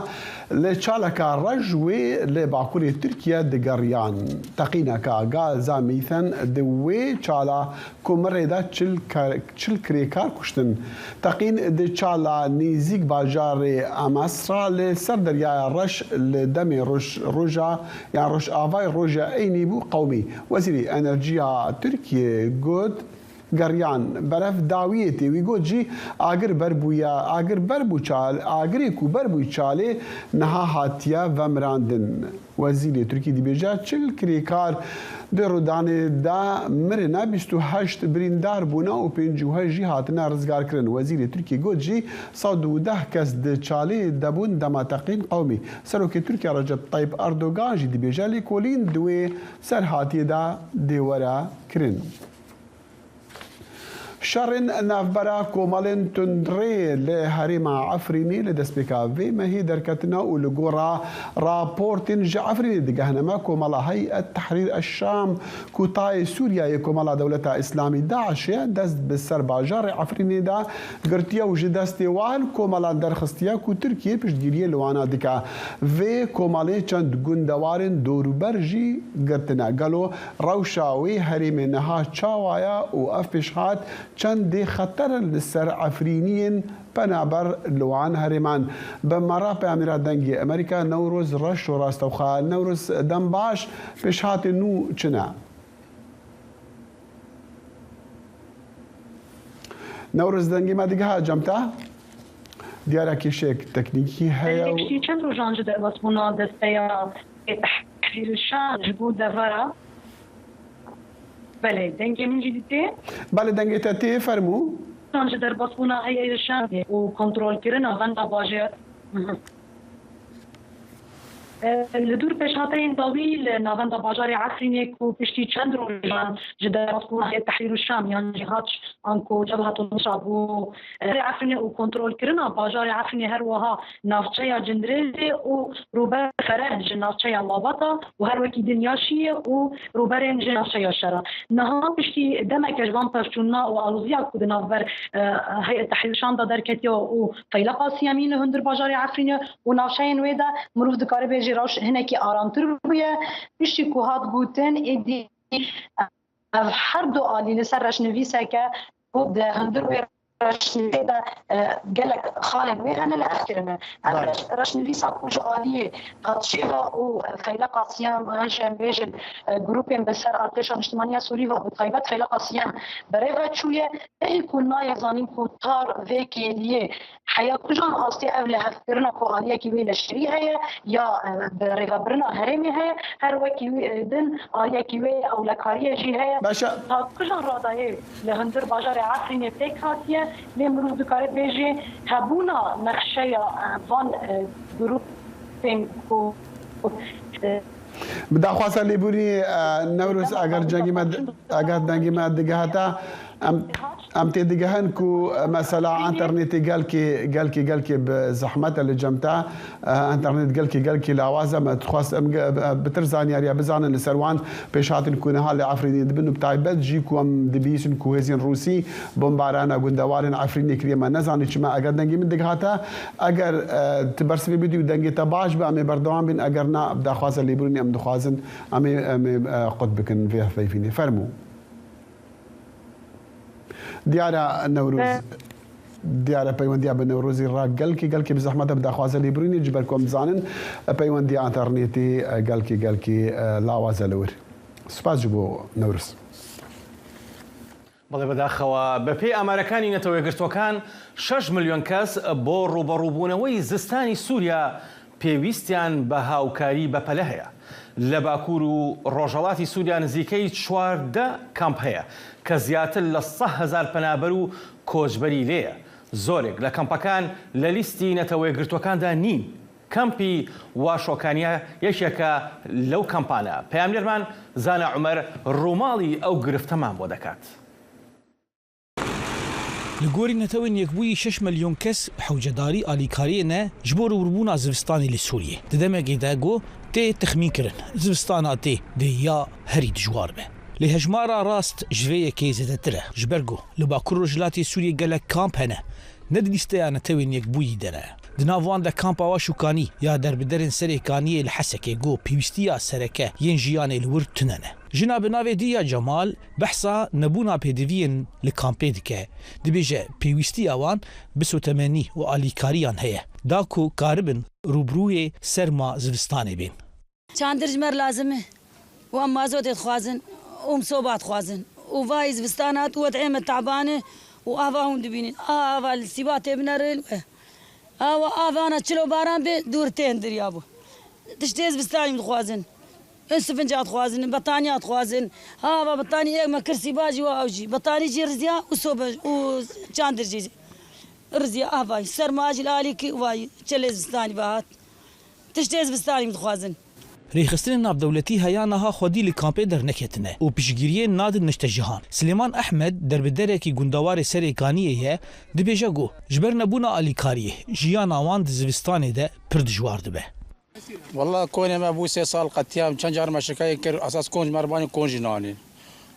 li çalaka Rejwê li bakurê Tirkiye digeriyan. Teqîneka gaza mîthen di wê çala Komirê de çil kar-, çil kirêkar kuştin. Teqîn di çala nêzîk bajarê Amasra li ser Deryaya Reş li demê roj-, roja, yan Rojavayê roja eynî bû qewimî. Wezîrê Enerjiya Tirkiyê got, geriyan berev dawiyê tê. Wî got jî, agir ber bûye, agir ber bû çal-, agirê ku ber bû çalê niha hatiye vemirandin. Wezîrê Tirkî dibêje, çil kirêkar di rûdanê de mirine, bîst û heşt birîndar bûne û pêncî û heşt jî hatine rizgarkirin. Wezîrê Tirkî got jî, sed û deh kes di çalê de bûn dema teqîn qewimî. Serokê Tirkiye Recep Tayyip Erdogan jî dibêje, lêkolîn di wê serhatiyê de dê were kirin. Şerên navbera komelên tundrê li herêma Efrînê li destpêka vê mehê derketine û li gora raportên ji Efrînê digehine me, komela Heyet Tehrîr Eşşam, ku tayê Sûriyeyê komela Dewleta Îslamî, DAIŞê, dest bi ser bajarê Efrînê de girtiye û ji destê wan komelan derxistiye ku Tirkiye piştgiriyê li wana dike. Vê komelê çend gundewarên dorûber jî girtine. Gelo rewşa wê herêmê niha çawa ye û ev pêşhat çendê xeter li ser Efrîniyên penaber li wan herêman? Bi me re peyamnêra Dengê Amerîka Newroz Reşo rastewxa. Newroz, dem baş, pêşhatên nû çi ne? Newroz, dengê me digeha cem te? Diyar e kêşeyek teknîkî heye û Piştî çend rojan ji derbasbûna desteya Tehrîr Şam ji bo devera. Belê, dengê min jî dîtê? Belê, dengê te tê, fermû. Rojan ji derbasbûna heye Şamê û kontrolkirina venda bajêr. Li dûr pêşhateyên dawî li navenda bajarê Efrînê ku piştî çend rojan ji derbasbûna Heyet Tehrîr Şam yan Cîhad anku Cebhetul Nusra bû serê Efrînê û kontrolkirina bajarê Efrînê, her wiha navçeya Cindirêzê û rûber Ferenc ji navçeya Lawata û her wekî din Yaşiyê û rûberên ji navçeya Şera. Niha piştî demeke ji van pevçûna û aloziya ku di navber, e, Heyet Tehrîr Şam de derketiye û Feyleqa Siyemîn li hundir bajarê Efrînê û navçeyên wê de mirov dikare bêjî rewş hinekî aramtir bûye. Piştî ku hat gotin, êdî ev her du alî li ser reşnivîseke ku di hundir wê reşnivîsê de, e, gelek xalên wê hene li hev kirine. Ev Belê. reş-, reşnivîsa ku ji aliyê Qadşêra û Feyleqa Siyam, yan jî em bêjin, e, grûpên bi ser artêşa niştimaniya Sûrî ve, bi taybet Feyleqa Siyam, bi rê ve çûye, ê ku nayê zanîn ku tar vê kêliyê heya kujan astê ev lihevkirina ku aliyekî wê leşkerî heye ya, e, bi rêvebirina herêmê heye, her wekî wî, e, din aliyekî wê ewlekariyê jî heye. Baş e. Ta kujan radayê li hundir bajarê Efrînê pêk hatiye, lê mirov dikare bêjê hebûna nexşeya, e, van, e, grûpên ku, e, Bi daxwaza lêbûrî, e, Newroz, eger cengî me, eger dengî me digehata, em, em tê digehin ku, e, mesela înternetê gelkê, gelkê, gelkê bi zehmet e li cem te, e, înternet gelkê, gelkê lawaz e. Me dixwest em ge-, e, bitir zanyariya bizanin li ser wan pêşhatin ku niha li Efrînê dibin û bi taybet jî ku em dibihîsin ku hêzên Rûsî bombarana gundewarên Efrînê kiriye. Me nezanî çima, eger dengê min digehata, eger, e, tu bersivê bidî û dengê te baş be, em ê berdewam bin, eger na, bi daxwaza lêbûrînê em dixwazin, em ê, em ê, e, qut bikin vê hevpeyvînê. Fermû. Diyar e Newroz, E. diyar e peywendiya bi Newrozî re gelkî, gelkî bi zehmet e, bi daxwaza lêbûrînê, ji ber ku em dizanin, e, peywendiya înternetî, e, gelkî, gelkî, e, lawaz e li wir. Spas ji bo Newroz. بەڵێ، بەداخەوە. بە پێی ئامارەکانی نەتەوە یەکگرتووەکان، شەش ملیۆن کەس بۆ ڕوبەڕووبوونەوەی زستانی سووریا پێویستیان بە هاوکاری بەپەلە هەیە. لە باکوور و ڕۆژهەڵاتی سووریا نزیکەی چواردە کەمپ هەیە کە زیاتر لە سەد هەزار پەنابەر و کۆچبەری لێیە. زۆرێک لە کەمپەکان لە لیستی نەتەوە یەکگرتووەکاندا نین. کەمپی واشۆکانیا یەکێکە لەو کەمپانە. پەیامنێرمان زانا عومەر ڕووماڵی ئەو گرفتەمان بۆ دەکات. Li gorî Netewên Yekbûyî şeş milyon kes hewcedarî alîkariyê ne ji bo rûbirûbûna zivistanê li Sûriyê. Di demekê de ku tê texmînkirin, zivistana tê dê ya herî dijwar be. Lê hejmara rast ji vê yekê zêdetir e, ji ber ku li Bakur Rojhilatê Sûriyê gelek kamp hene, ne di lîsteya Netewên Yekbûyî de ne. Di nav wan de kampa Waşûkanî ya derbiderên Serê Kaniyê li Hesekê ku pêwîstiya sereke yên jiyanê li wir tune ne. Jina bi navê Diya Cemal behsa nebûna pêdiviyên li kampê dike. Dibêje pêwîstiya wan bi sotemenî û alîkariyan heye, da ku karibin rûbirûyê serma zivistanê bên. Çandir ji me re lazim e û em mazotê dixwazin û em soba dixwazin. Û vayî zivistan hat û wed'ê me teban e û ava hûn dibînin. A ava li sîba tê binere li we. Awa avana çilo baran bê dûr tên dirya bû. Tiştê zivistanî dixwazin. Û sifinca dixwazin, betaniya dixwazin. Ava betanî yek me kir sîba jî wa ew jî. Betanî jî riziya û sobe û çandir jî riziya avayî. Serma jî li alî kî vayî çilê zivistanî ve hat. Tiştê zivistanî min dixwazin. Rêxistinên navdewletî heya niha xwedî li kampê derneketine û piştgiriyê nadin neştejihan. Silêman Ehmed, derbiderekî gundewarê Serê Kaniyê ye, dibêje ku ji ber nebûna alîkariyê, jiyana wan di zivistanê de pir dijwar dibe. Wela konê me bû sê sal qetiyam, çend car me şikayet kir, esas kon ji me re banî kon jî nanîn.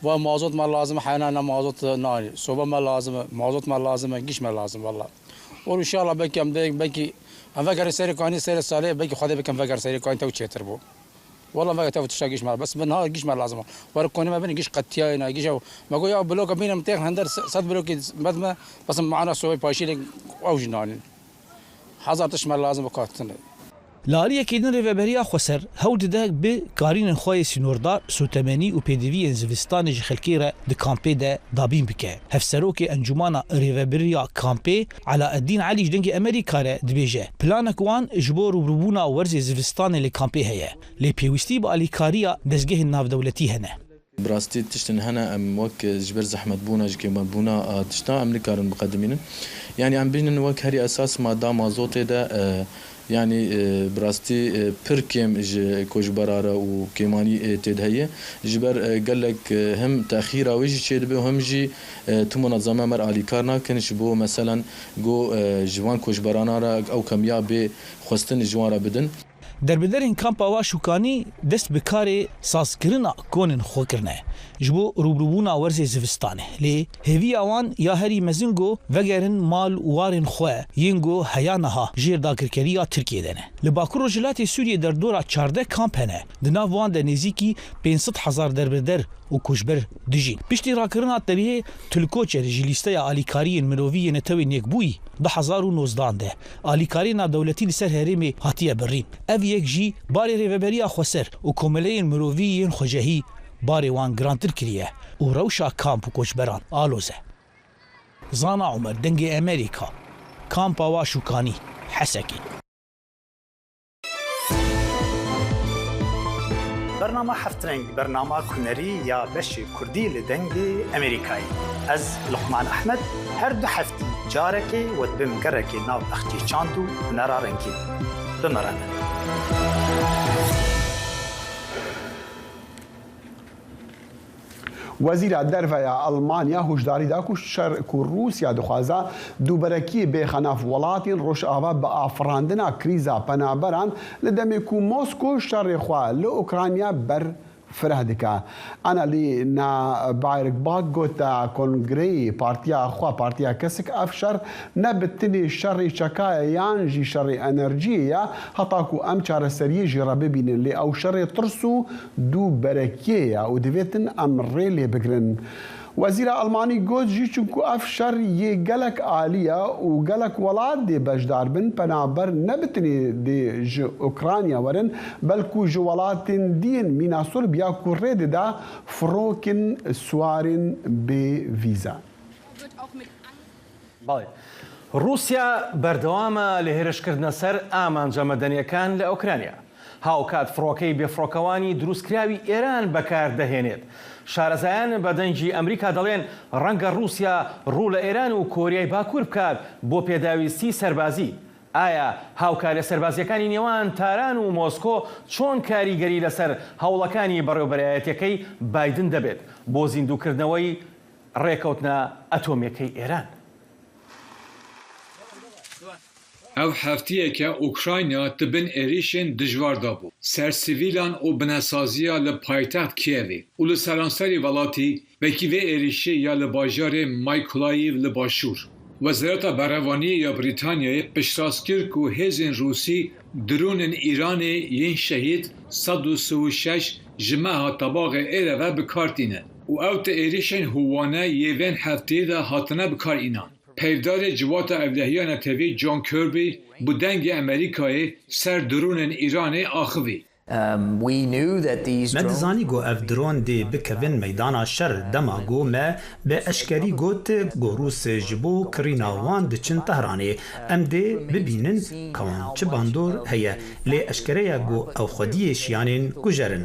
Va mazot me lazim e, heyna ne mazot nanî. Soba me lazim e, mazot me lazim e, giş me lazim wela. Û înşallah belkî em dê, belkî em vegerin Serê Kanî, Serê Salê, belkî Xwedê bikin vegerin Serê Kanî, tev çêtir bû. Wela vege tev tişta giş me, bes bi niha giş me lazim e. Were konê me bin giş qetiyayê ne, giş ew. Me got ya bloka bîne min têx hender se-, sed blokî med me, bes mana sobê paşî lê ew jî nanîn. Hezar tişt me lazim e katine. Li aliyekî din Rêveberiya Xweser hewl dide bi karînên xwe yê sînordar, sotemenî û pêdiviyên zivistanê ji xelkê re di kampê de dabîn bike. Hevserokê Encûmana Rêveberiya Kampê, Elaeddîn Elî ji Dengê Amerîka re dibêje, planek wan ji bo rûbirûbûna werzê zivistanê li kampê heye, lê pêwîstî bi alîkariya dezgehên navdewletî hene. Bi rastî tiştin hene, em wek, e, ji ber zehmetbûna, ji kêmbûna a tişta em nikarin biqedimînin. Yanî em bînin wek herî esas madda mazotê de, e, yanî, e, bi rastî, e, pir kêm ji koçbera re û kêmanî, e, tê de heye. Ji ber, e, gelek, e, him texîra wê jî çêdibe û him jî, e, tim û nazame me re alîkar nakin ji bo, meselen, go, e, ji van koçberana re ew kemiya bê xwestin ji wan re bidin. Derbiderên kampa Waşûkanî dest bi karê sazkirina konên xwe kirine ji bo rûbirûbûna werzê zivistanê. Lê hêviya wan ya herî mezin go vegerin mal û warên xwe yên go heya niha jêr dagirkeriya Tirkiyê de ne. Li Bakur Rojhilatê Sûriyê derdora çardeh kamp hene. Di nav wan de nêzîkî pênc sed hezar derbider û koçber dijîn. Piştî rakirina Telihê Tulkoçer ji lîsteya alîkariyên mirovî yê Netewên Yekbûyî du hezar û nozdan de, alîkariyên navdewletî li ser herêmê hatiye birîn. Ev yek jî barê Rêveberiya Xweser û komeleyên mirovî yên xwecehî barê wan girantir kiriye û rewşa kamp û koçberan aloz e. Zana Omer, Dengê Amerîka, Kampa Waşûkanî, Hesekê. Bernama Heft Reng, bernama hunerî ya beşê kurdî li Dengê Amerîkayê. Ez, Luqman Ehmed, her du heftî carekê we dibim gerekê nav bexçê çand û hunera rengîn. Bi me re ne. Wezîra Derve ya Elmanya hûşdarî da ku şer ku Rûsya dixwaze dûberekiyê bêxe nav welatên Rojava bi afirandina krîza penaberan, li demê ku Mosko şerê xwe li Ukrayna ber fireh dike. Annalena Baerbock gote kongreyê partiya xwe, Partiya Kesik, ev şer ne bi tenê şerê çeka ye yan jî şerê enerjiyê ye, heta ku em çareseriyê jê re bibînin, lê ew şerê tirs û dûberekiyê ye û divêtin em rê lê bigirin. Wezîra Elmanî got jî, çunku ev şer yê gelek alî ye û gelek welat dê beşdar bin, penaber ne bi tenê dê ji Ukrayna werin, belkû ji welatên diyên mîna Sorbiya ku rê dide firokên siwarên bê vîze. بەڵێ. رووسیا بەردەوامە لە هێرشکردنە سەر ئامانجە مەدەنیەکان لە ئۆکرانیا. هاوکات فڕۆکەی بێفڕۆکەوانی دروستکراوی ئێران بەکاردەهێنێت. شارەزایان بە دەنگی ئەمریکا دەڵێن ڕەنگە رووسیا ڕوو لە ئێران و کۆریای باکوور بکات بۆ پێداویستی سەربازی. ئایا هاوکاریە سەربازیەکانی نێوان تاران و مۆسکۆ چۆن کاریگەری لەسەر هەوڵەکانی بەڕێوەبەرایەتیەکەی بایدن دەبێت بۆ زیندووکردنەوەی ڕێکەوتنە ئەتۆمیەکەی ئێران؟ Ew heftiyeke Ukrayna di bin êrîşên dijwar de bû, ser sivîlan û binesaziya li paytext Kiyevê û li seranserî welatî, wekî vê êrîşê ya li bajarê Mykolaiv li başûr. Wezareta Berevaniyê ya Brîtanyayê piştrast kir ku hêzên Rûsî dronên Îranê yên Şehîd sed û sî û şeş ji meha Tebaxê êre ve bi kar tînin û ew di êrîşên hûwane yê vên hefteyê de hatine bi kar înan. Peyvdarê Civata Ewlehiya Netewî John Kirby bi Dengê Amerîkayê ser dronên Îranê axivî. Um, we knew that these Me drones dizanî ku ev dron dê bikevin meydana şer, dema ku me bi eşkerî got ku Rûs ji bo kirîna wan diçin Tehranê. Em dê bibînin ka wan çi bandor heye, lê eşkere ye ku ew xwediyê şiyanên kujer in.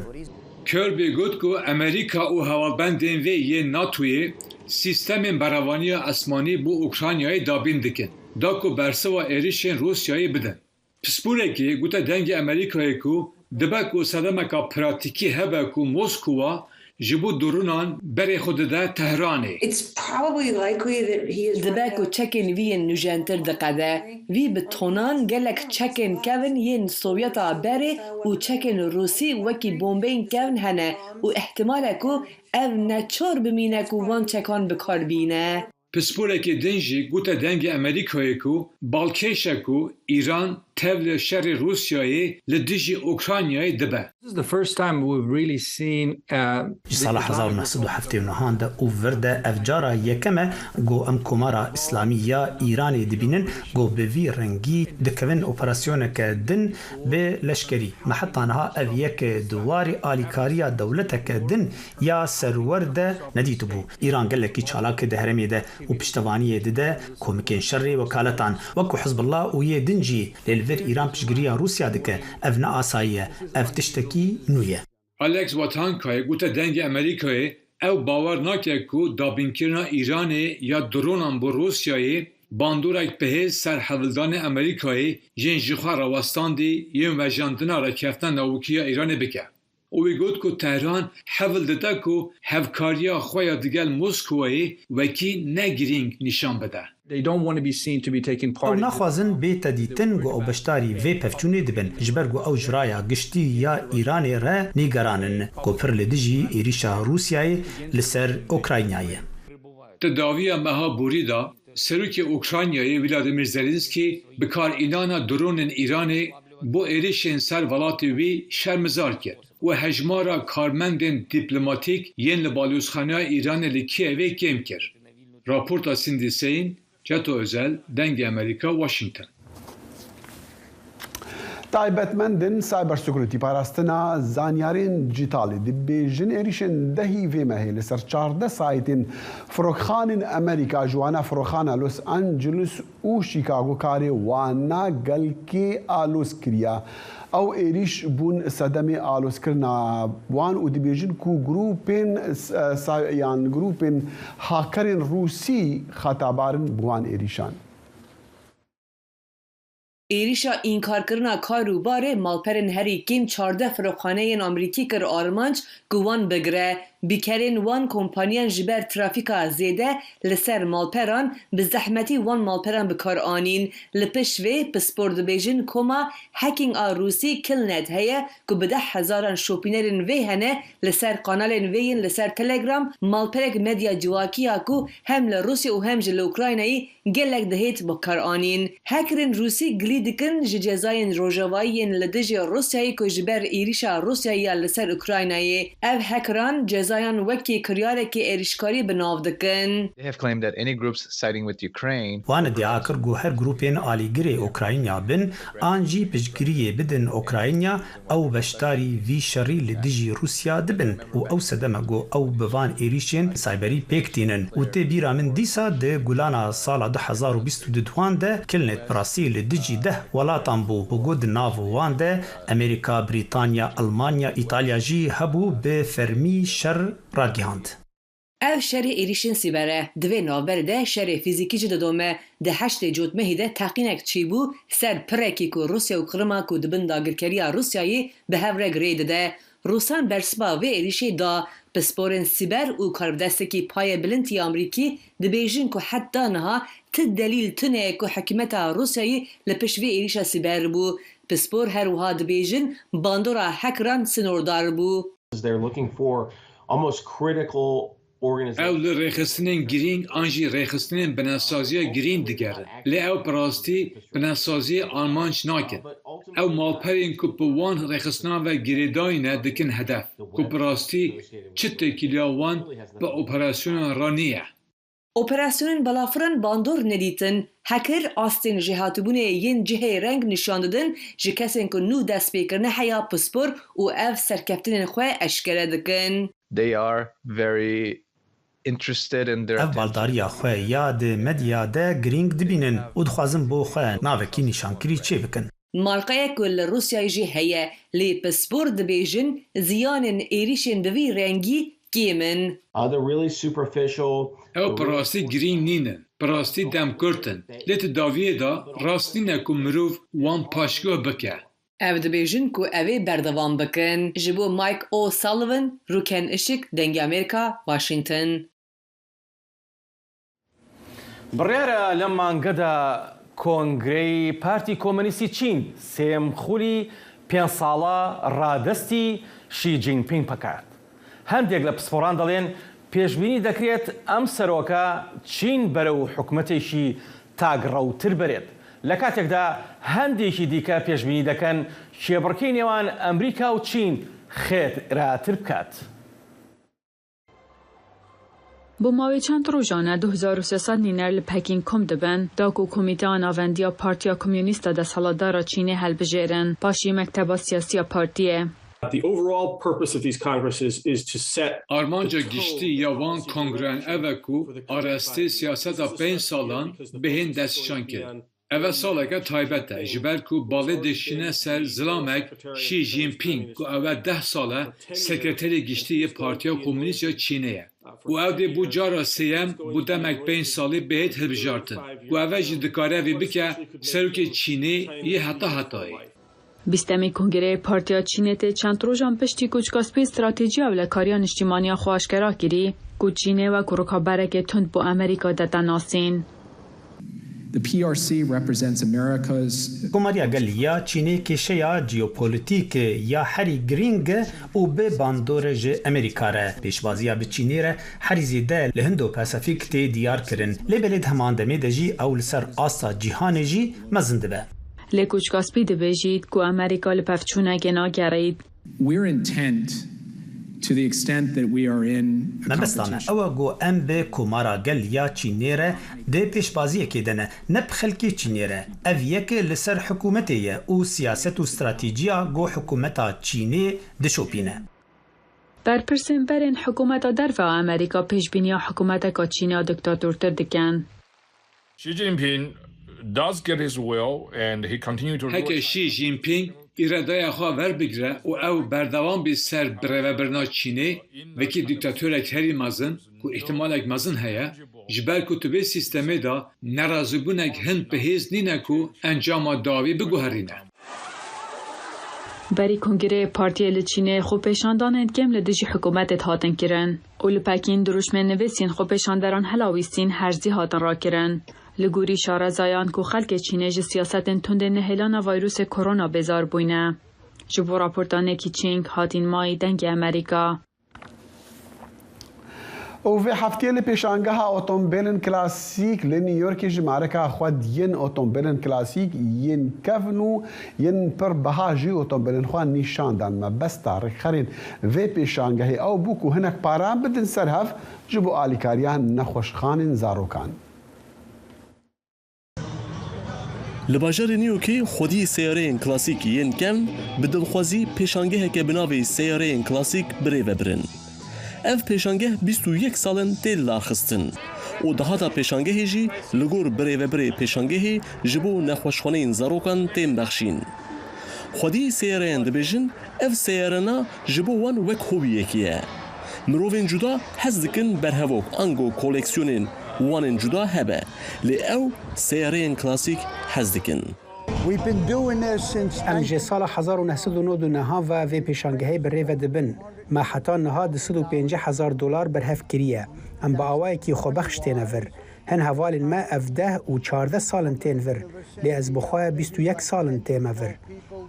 Kirby got ku Amerîka û hevalbendên vê yên NATOyê sîstemên berevaniya esmanî bo Ukraynayê dabîn dikin, da ku bersiva êrişên Rûsyayê bidin. Pisporekê gote Dengê Amerîkayê ku dibe ku sedemeka pratîkî hebe ku Moskowa ji bo dronan berê xwe dide Tehranê. It's probably likely that he is Dibe ku çekên vî yên nûjentir diqede. Vî bi tonan gelek çekên kevin yên Sovyeta berê û çekên Rûsî wekî bombeyên kevin hene û îhtimal e ku ev neçar bimîne ku van çekan bi kar bîne. Pisporekê din jî gote Dengê Amerîkayê ku balkêş e ku Îran tevlî şerê Rûsyayê li dijî Ukraynayê dibe. This is the first time we've really seen, uh, Ji sala hezar û neh sed û heftê û neh de û vir de ev cara yekem e ku em Komara Îslamî ya Îranê dibînin ku bi vî rengî dikevin operasyoneke din bi leşkerî. Me heta niha ev yek di warê alîkariya dewleteke din ya serwer de nedîtibû. Îran gelekî çalak e di herêmê de û piştevaniyê dide komikên şerê wekaletan wekû Hizbullah û yê din jî, lê li vir Îran piştgiriya Rûsya dike. Ev ne asayî ye, ev tiştekî nû ye. Alex Watankayê gote Dengê Amerîkayê ew bawer nake ku dabînkirina Îranê ya dronan bo Rûsyayê bandorek bi hêz ser hewldanê Amerîkayê yên jixwe rawestandî yên vejandina rêkeftina navûkî ya Îranê bike. Û wî got ku Tehran hewl dide ku hevkariya xwe ya digel Moskowayê wekî ne girîng nîşan bide. They don't want to be seen to be taking part Ew in naxwazin bête dîtin ku ew beşdarî vê pevçûnê dibin, ji ber ku ew ji raya giştî ya Îranê re nîgeran in, ku pir li dijî êrîşa Rûsyayê li ser Ukraynayê ye. Di dawiya meha borî de, Serokê Ukraynayê Volodymyr Zelensky bi karînana dronên Îranê bo êrişên ser welatê wî şermizar kir û hejmara karmendên dîplomatîk yên li balozxaneya Îranê li Kîevê kêm kir. Raporta Cindy Saine, Çeto Özel, Dengê Amerîka, Washington. Taybetmendên cyber security, parastina zanyarên dîjîtalê, dibêjin êrîşên dehî vê mehê li ser çardeh saytên firokxanên Amerîka, ji wana firokxana Los Angeles û Chicago karê wana gelkê aloz kiriye. Ew êrîş bûn sedemê alozkirina wan û dibêjin ku grûpên, e, sa-, yan grûpên hakerên Rûsî xetabar in bi wan êrîşan. Êrîşa înkarkirina kar û barê malperên herî kêm çardeh firokxaneyên Amerîkî kir armanc ku wan bigire. Bîkerên wan kompaniyan ji ber trafîka zêde li ser malperan bi zehmetî wan malperan bi kar anîn. Li pişt vê pispor dibêjin koma hacking a Rûsî Killnet heye ku bi deh hezaran şopînerên vê hene li ser kanalên vê yên li ser Telegram, malperek medya civakî ya ku hem li Rûsya û hem jî li Ukraynayê gelek dihêt bikaranîn. Hackerên Rûsî gilî dikin ji cezayên rojavayî yên li dijî Rûsyayê ku ji ber êrîşa Rûsyayê ya li ser Ukraynayê. Ev hackeran cezayan wekî kiryarekî êrîşkarî bi nav dikin. They have claimed that any groups siding with Ukraine Wan iddia kir ku her grûpên alîgirê Ukrayna bin an jî piştgiriyê bidin Ukrayna, ew beşdarî vî şerî li dijî Rûsya dibin û ew sedem e ku ew bi van êrîşên cyberî pêk tînin û tê bîra min dîsa di Gulana sala du hezar û bîst û du de Killnet bi rastî li dijî deh welatan bû û ku di nav wan de Amerîka, Brîtanya, Almanya, Îtalya jî hebû, bi fermî şer ragihand. Ev şerê êrîşên sîber e. Di vê navberê de şerê fîzîkî jî didome. Di heştê Cotmehê de teqînek çêbû ser pirekî ku Rûsya û Qirima ku di bin dagirkeriya Rûsyayê bi hev re girê dide. Rûsan bersiva vê êrîşê da. Pisporên sîber û karbidestekî paye bilind yê Amerîkî dibêjin ku heta niha ti delîl tune ye ku hikûmeta Rûsyayê li pişt vê êrîşa sîber bû. Pispor her wiha dibêjin bandora hackeran sinordar bû. They're looking for almost critical organizations. Ew li rêxistinên girîng an jî rêxistinên binesaziya girîng digerin. Lê ew bi rastî binesaziyê armanc nakin. Ew malperên ku bi wan rêxistinan ve girêdayî ne dikin hedef, ku bi rastî çi têkiliya wan bi operasyonan re nîye. Operasyonên balafirin bandor nedîtin. Hacker astên jêhatibûnê yên cihê reng nîşan didin ji kesên ku nû dest pê kirine heya pispor û ev serkeftinên xwe eşkere dikin. They are very interested in their Ev attention. Baldariya xwe ya di medya de girîng dibînin û dixwazin bo xwe navekî nîşankirî çêbikin. Marqeyek ku li Rûsyayê jî heye, lê pispor dibêjin ziyanên êrîşên bi vî rengî kêm in. Are the really superficial, Ew bi rastî girîng nînin, bi rastî demkurt in. Lê di dawiyê de rast nîne ku mirov wan paşguh bike. Ev dibêjin ku ev ê berdewam bikin. Ji bo Mike O'Sullivan, Rûken Işik, Dengê Amerîka, Washington. Biryara lem mangeda Kongrey Partî Komunîstî Çîn sêm xulî pênc sala radestî Xi Jinping pekat. Hendek li pisporan dalên pêşbînî dekirêt em seroka Çîn berew hikûmetêşî tagirewtir berêt. لە کاتێکدا هەندێکی دیکە پێشبینی دەکەن کێبڕکێی نێوان ئەمریکا و چین خێراتر بکات. Bo mawê çend rojan e du hezar û sê sed nîner li Pekîn kom dibin, da ku Komîteya Navendiya Partiya Komûnîst a desthilatdar a Çînê helbijêrin, paşî mekteba siyasî ya partiyê. The overall purpose of these congresses is to set Armanca giştî ya van kongreyan ev e ku arastê siyaseta pênc salan bihên destnîşankirin. Ev e saleke taybet e, ji ber ku balê dişîne ser zilamek Xi Jinping ku ew e deh sal e sekreterê giştî yê Partiya Komûnîst ya Çînê ye û ew dê bû cara sêyem bû demek pênc salî bihêt hilbijartin ku ev e jî dikare vê bike serokê Çînê yê heta hetayê. Bîstemî Kongreyê Partiya Çînê tê çend rojan piştî ku çika spî stratejiya ewlekariya niştîmaniya xwe aşkera kirî ku Çînê wek rikaberekê tund bo Amerîka dete nasîn. The P R C represents America's Komariya Gel ya Çînê kêşeya jeopolîtîk ya herî girîng û bi bandor ji Amerîka re pêşbaziya bi Çînê re herî zêde li Hindo-Pasifîk tê diyar kirin, lê belê di heman demê de jî ew li ser asta cîhanê jî mezin dibe. Lê Koçka Spî dibêjît ku Amerîka li pevçûnekê nagerît. We're intent to the extent that we are in a Mebestane competition. Ew e ku em bi Komara Gel ya Çînê re di pêşbaziyekê de ne, ne bi xelkê Çînê re. Ev yek li ser hikûmetê ye û siyaset û stratejiya ku hikûmeta Çînê dişopîne. Berpirsên berên hikûmeta derve a Amerîka pêşbîniya hikûmeteka Çînê ya diktatortir dikin. Xi Jinping does get his will and he continue to Heke Xi Jinping îradaya xwe verbigire û ew berdewam bî ser birêvebirina Çînê, wekî dîktatorek herî mezin ku îhtimalek mezin heye, ji ber ku tu vê sîstemê de nerazîbûnek hin bi hêz nîne ku encama dawî biguherîne. Berî kongreyê partiyê li Çînê xwepêşandanên kêm li dijî hikûmetê dihatin kirin û li Pekîn dirûşmên nivîsîn xwepêşanderan helawîstîn herzî hatin rakirin. Li gorî şarezayan ku xelkê Çînê ji siyasetên tundê nehêlana vayrûsê korona bêzar bûyne. Ji bo raporta Nekî Çîng, Hatîn Mayî, Dengê Amerîka. Û vê heftiyê li pêşangeha otomobêlên klasîk li New Yorkê ji marika xwe diyên otomobêlên klasîk yên kevn û yên pir biha jî otomobêlên xwe nîşan dan. Mebesta rêkxerên vê pêşangehê ew bû ku hinek paran bidin ser hev ji bo alîkariya nexweşxanên zarokan. Li bajarê New Yorkê xwedî seyareyên klasîk yên kevn bi dilxwazî pêşangeheke bi navê Seyareyên Klasîk bi rê ve birin. Ev pêşangeh bîst û yek sal in tê lidarxistin û dahata pêşangehê jî li gor birêvebirê pêşangehê ji bo nexweşxaneyên zarokan tên bexşîn. Xwedî seyareyan dibêjin, ev seyarena ji bo wan wek hobiyekê ye. Mirovên cuda hez dikin berhevok ango koleksiyonên wanên cuda hebe, lê ew seyareyên klasîk hez dikin. We've been doing this since Em ji sala hezar û neh sed û nod û neh ve vê pêşangehê bi rê ve dibin. Me heta niha du sed û pêncî hezar dolar berhev kiriye. Em bi awayekî xwebexş têne vir. Hin hevalên me ev deh û çardeh sal in tên vir, lê ez bi xwe bîst û yek sal in tême vir.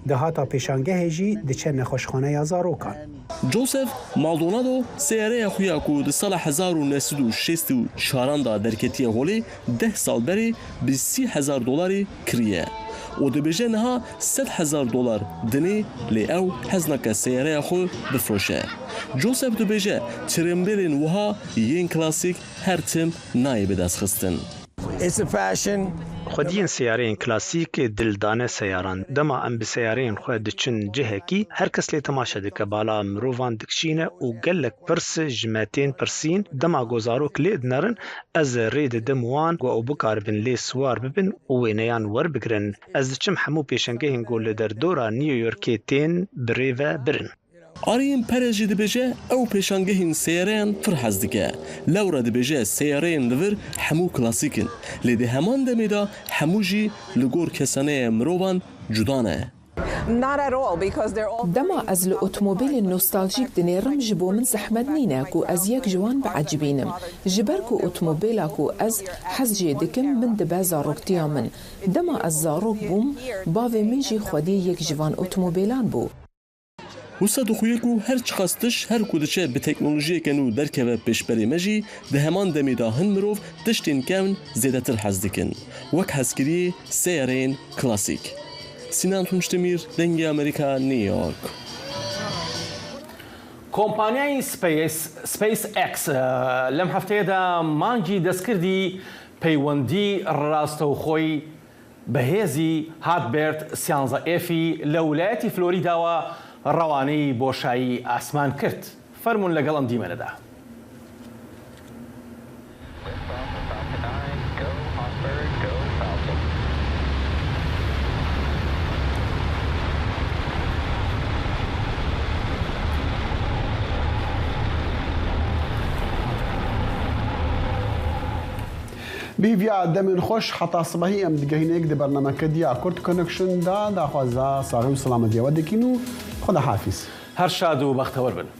Dahata pêşangehê jî diçe nexweşxaneya zarokan. Joseph Maldonado seyareya xwe ya ku di sala hezar û neh sed û şêst û çaran de derketiye holê, deh sal berê bi sî hezar dolarê kiriye û dibêje niha sed hezar dolar dinê, lê ew hez nake seyareya xwe bifroşe. Joseph dibêje, çirembêlên wiha yên klasîk her tim nayê bidestxistin. It's a fashion. Xwediyên seyareyên klasîk dil dane seyaran. Dema em bi seyareyên xwe diçin cihekî, her kes lê temaşe dike, bala mirovan dikişîne û gelek pirs ji me tên pirsîn, dema ku zarok lê dinerin, ez rê didim wan ku ew bikaribin lê siwar bibin û wêneyan werbigirin. Ez diçim hemû pêşengehên ku li derdora New Yorkê tên bi rê ve birin. Arîn Perez jî dibêje, ew pêşangehên seyareyan pir hez dike. Lewra dibêje, seyareyên li vir hemû klasîk in, lê di heman demê de hemû jî li gor kesaneya mirovan cuda ne. Not at all, because they're all Dema ez li otomobîlên nostaljîk dinêrim, ji bo min zehmet nîne ku ez yek ji wan biecibînim. Ji ber ku otomobîla ku ez hez jê dikim, min dibe zaroktiya min. Dema ez zarok bûm, bavê min jî xwedî yek ji van otomobîlan bû. Wisa dixuye ku her çiqas tişt her ku diçe bi teknolojiyeke nû derkeve pêşberê me jî, di heman demê de hin mirov tiştên kevn zêdetir hez dikin. Wek hezkiriyê seyareyên klasîk. Sinan Tunçdemir, Dengê Amerîka, New York. کۆمپانیای سپیس، سپیس ئێکس، لەم هەفتەیەدا مانگی دەستکردی پەیوەندی ڕاستەوخۆی بەهێزی هاتبێرت سیانزە ئێفی لە ویلایەتی فلۆریداوە ڕەوانەی بۆشایی ئاسمان کرد. فەرموون لەگەڵ ئەم دیمەنەدا. Bi hêviya demên xweş, heta sibehî em digehîne yek di bernameke diya Kurd Connection de, daxwaza saxî û selametî we dikin û Xweda hafîz. هەر شاد و بەختەوەر بن.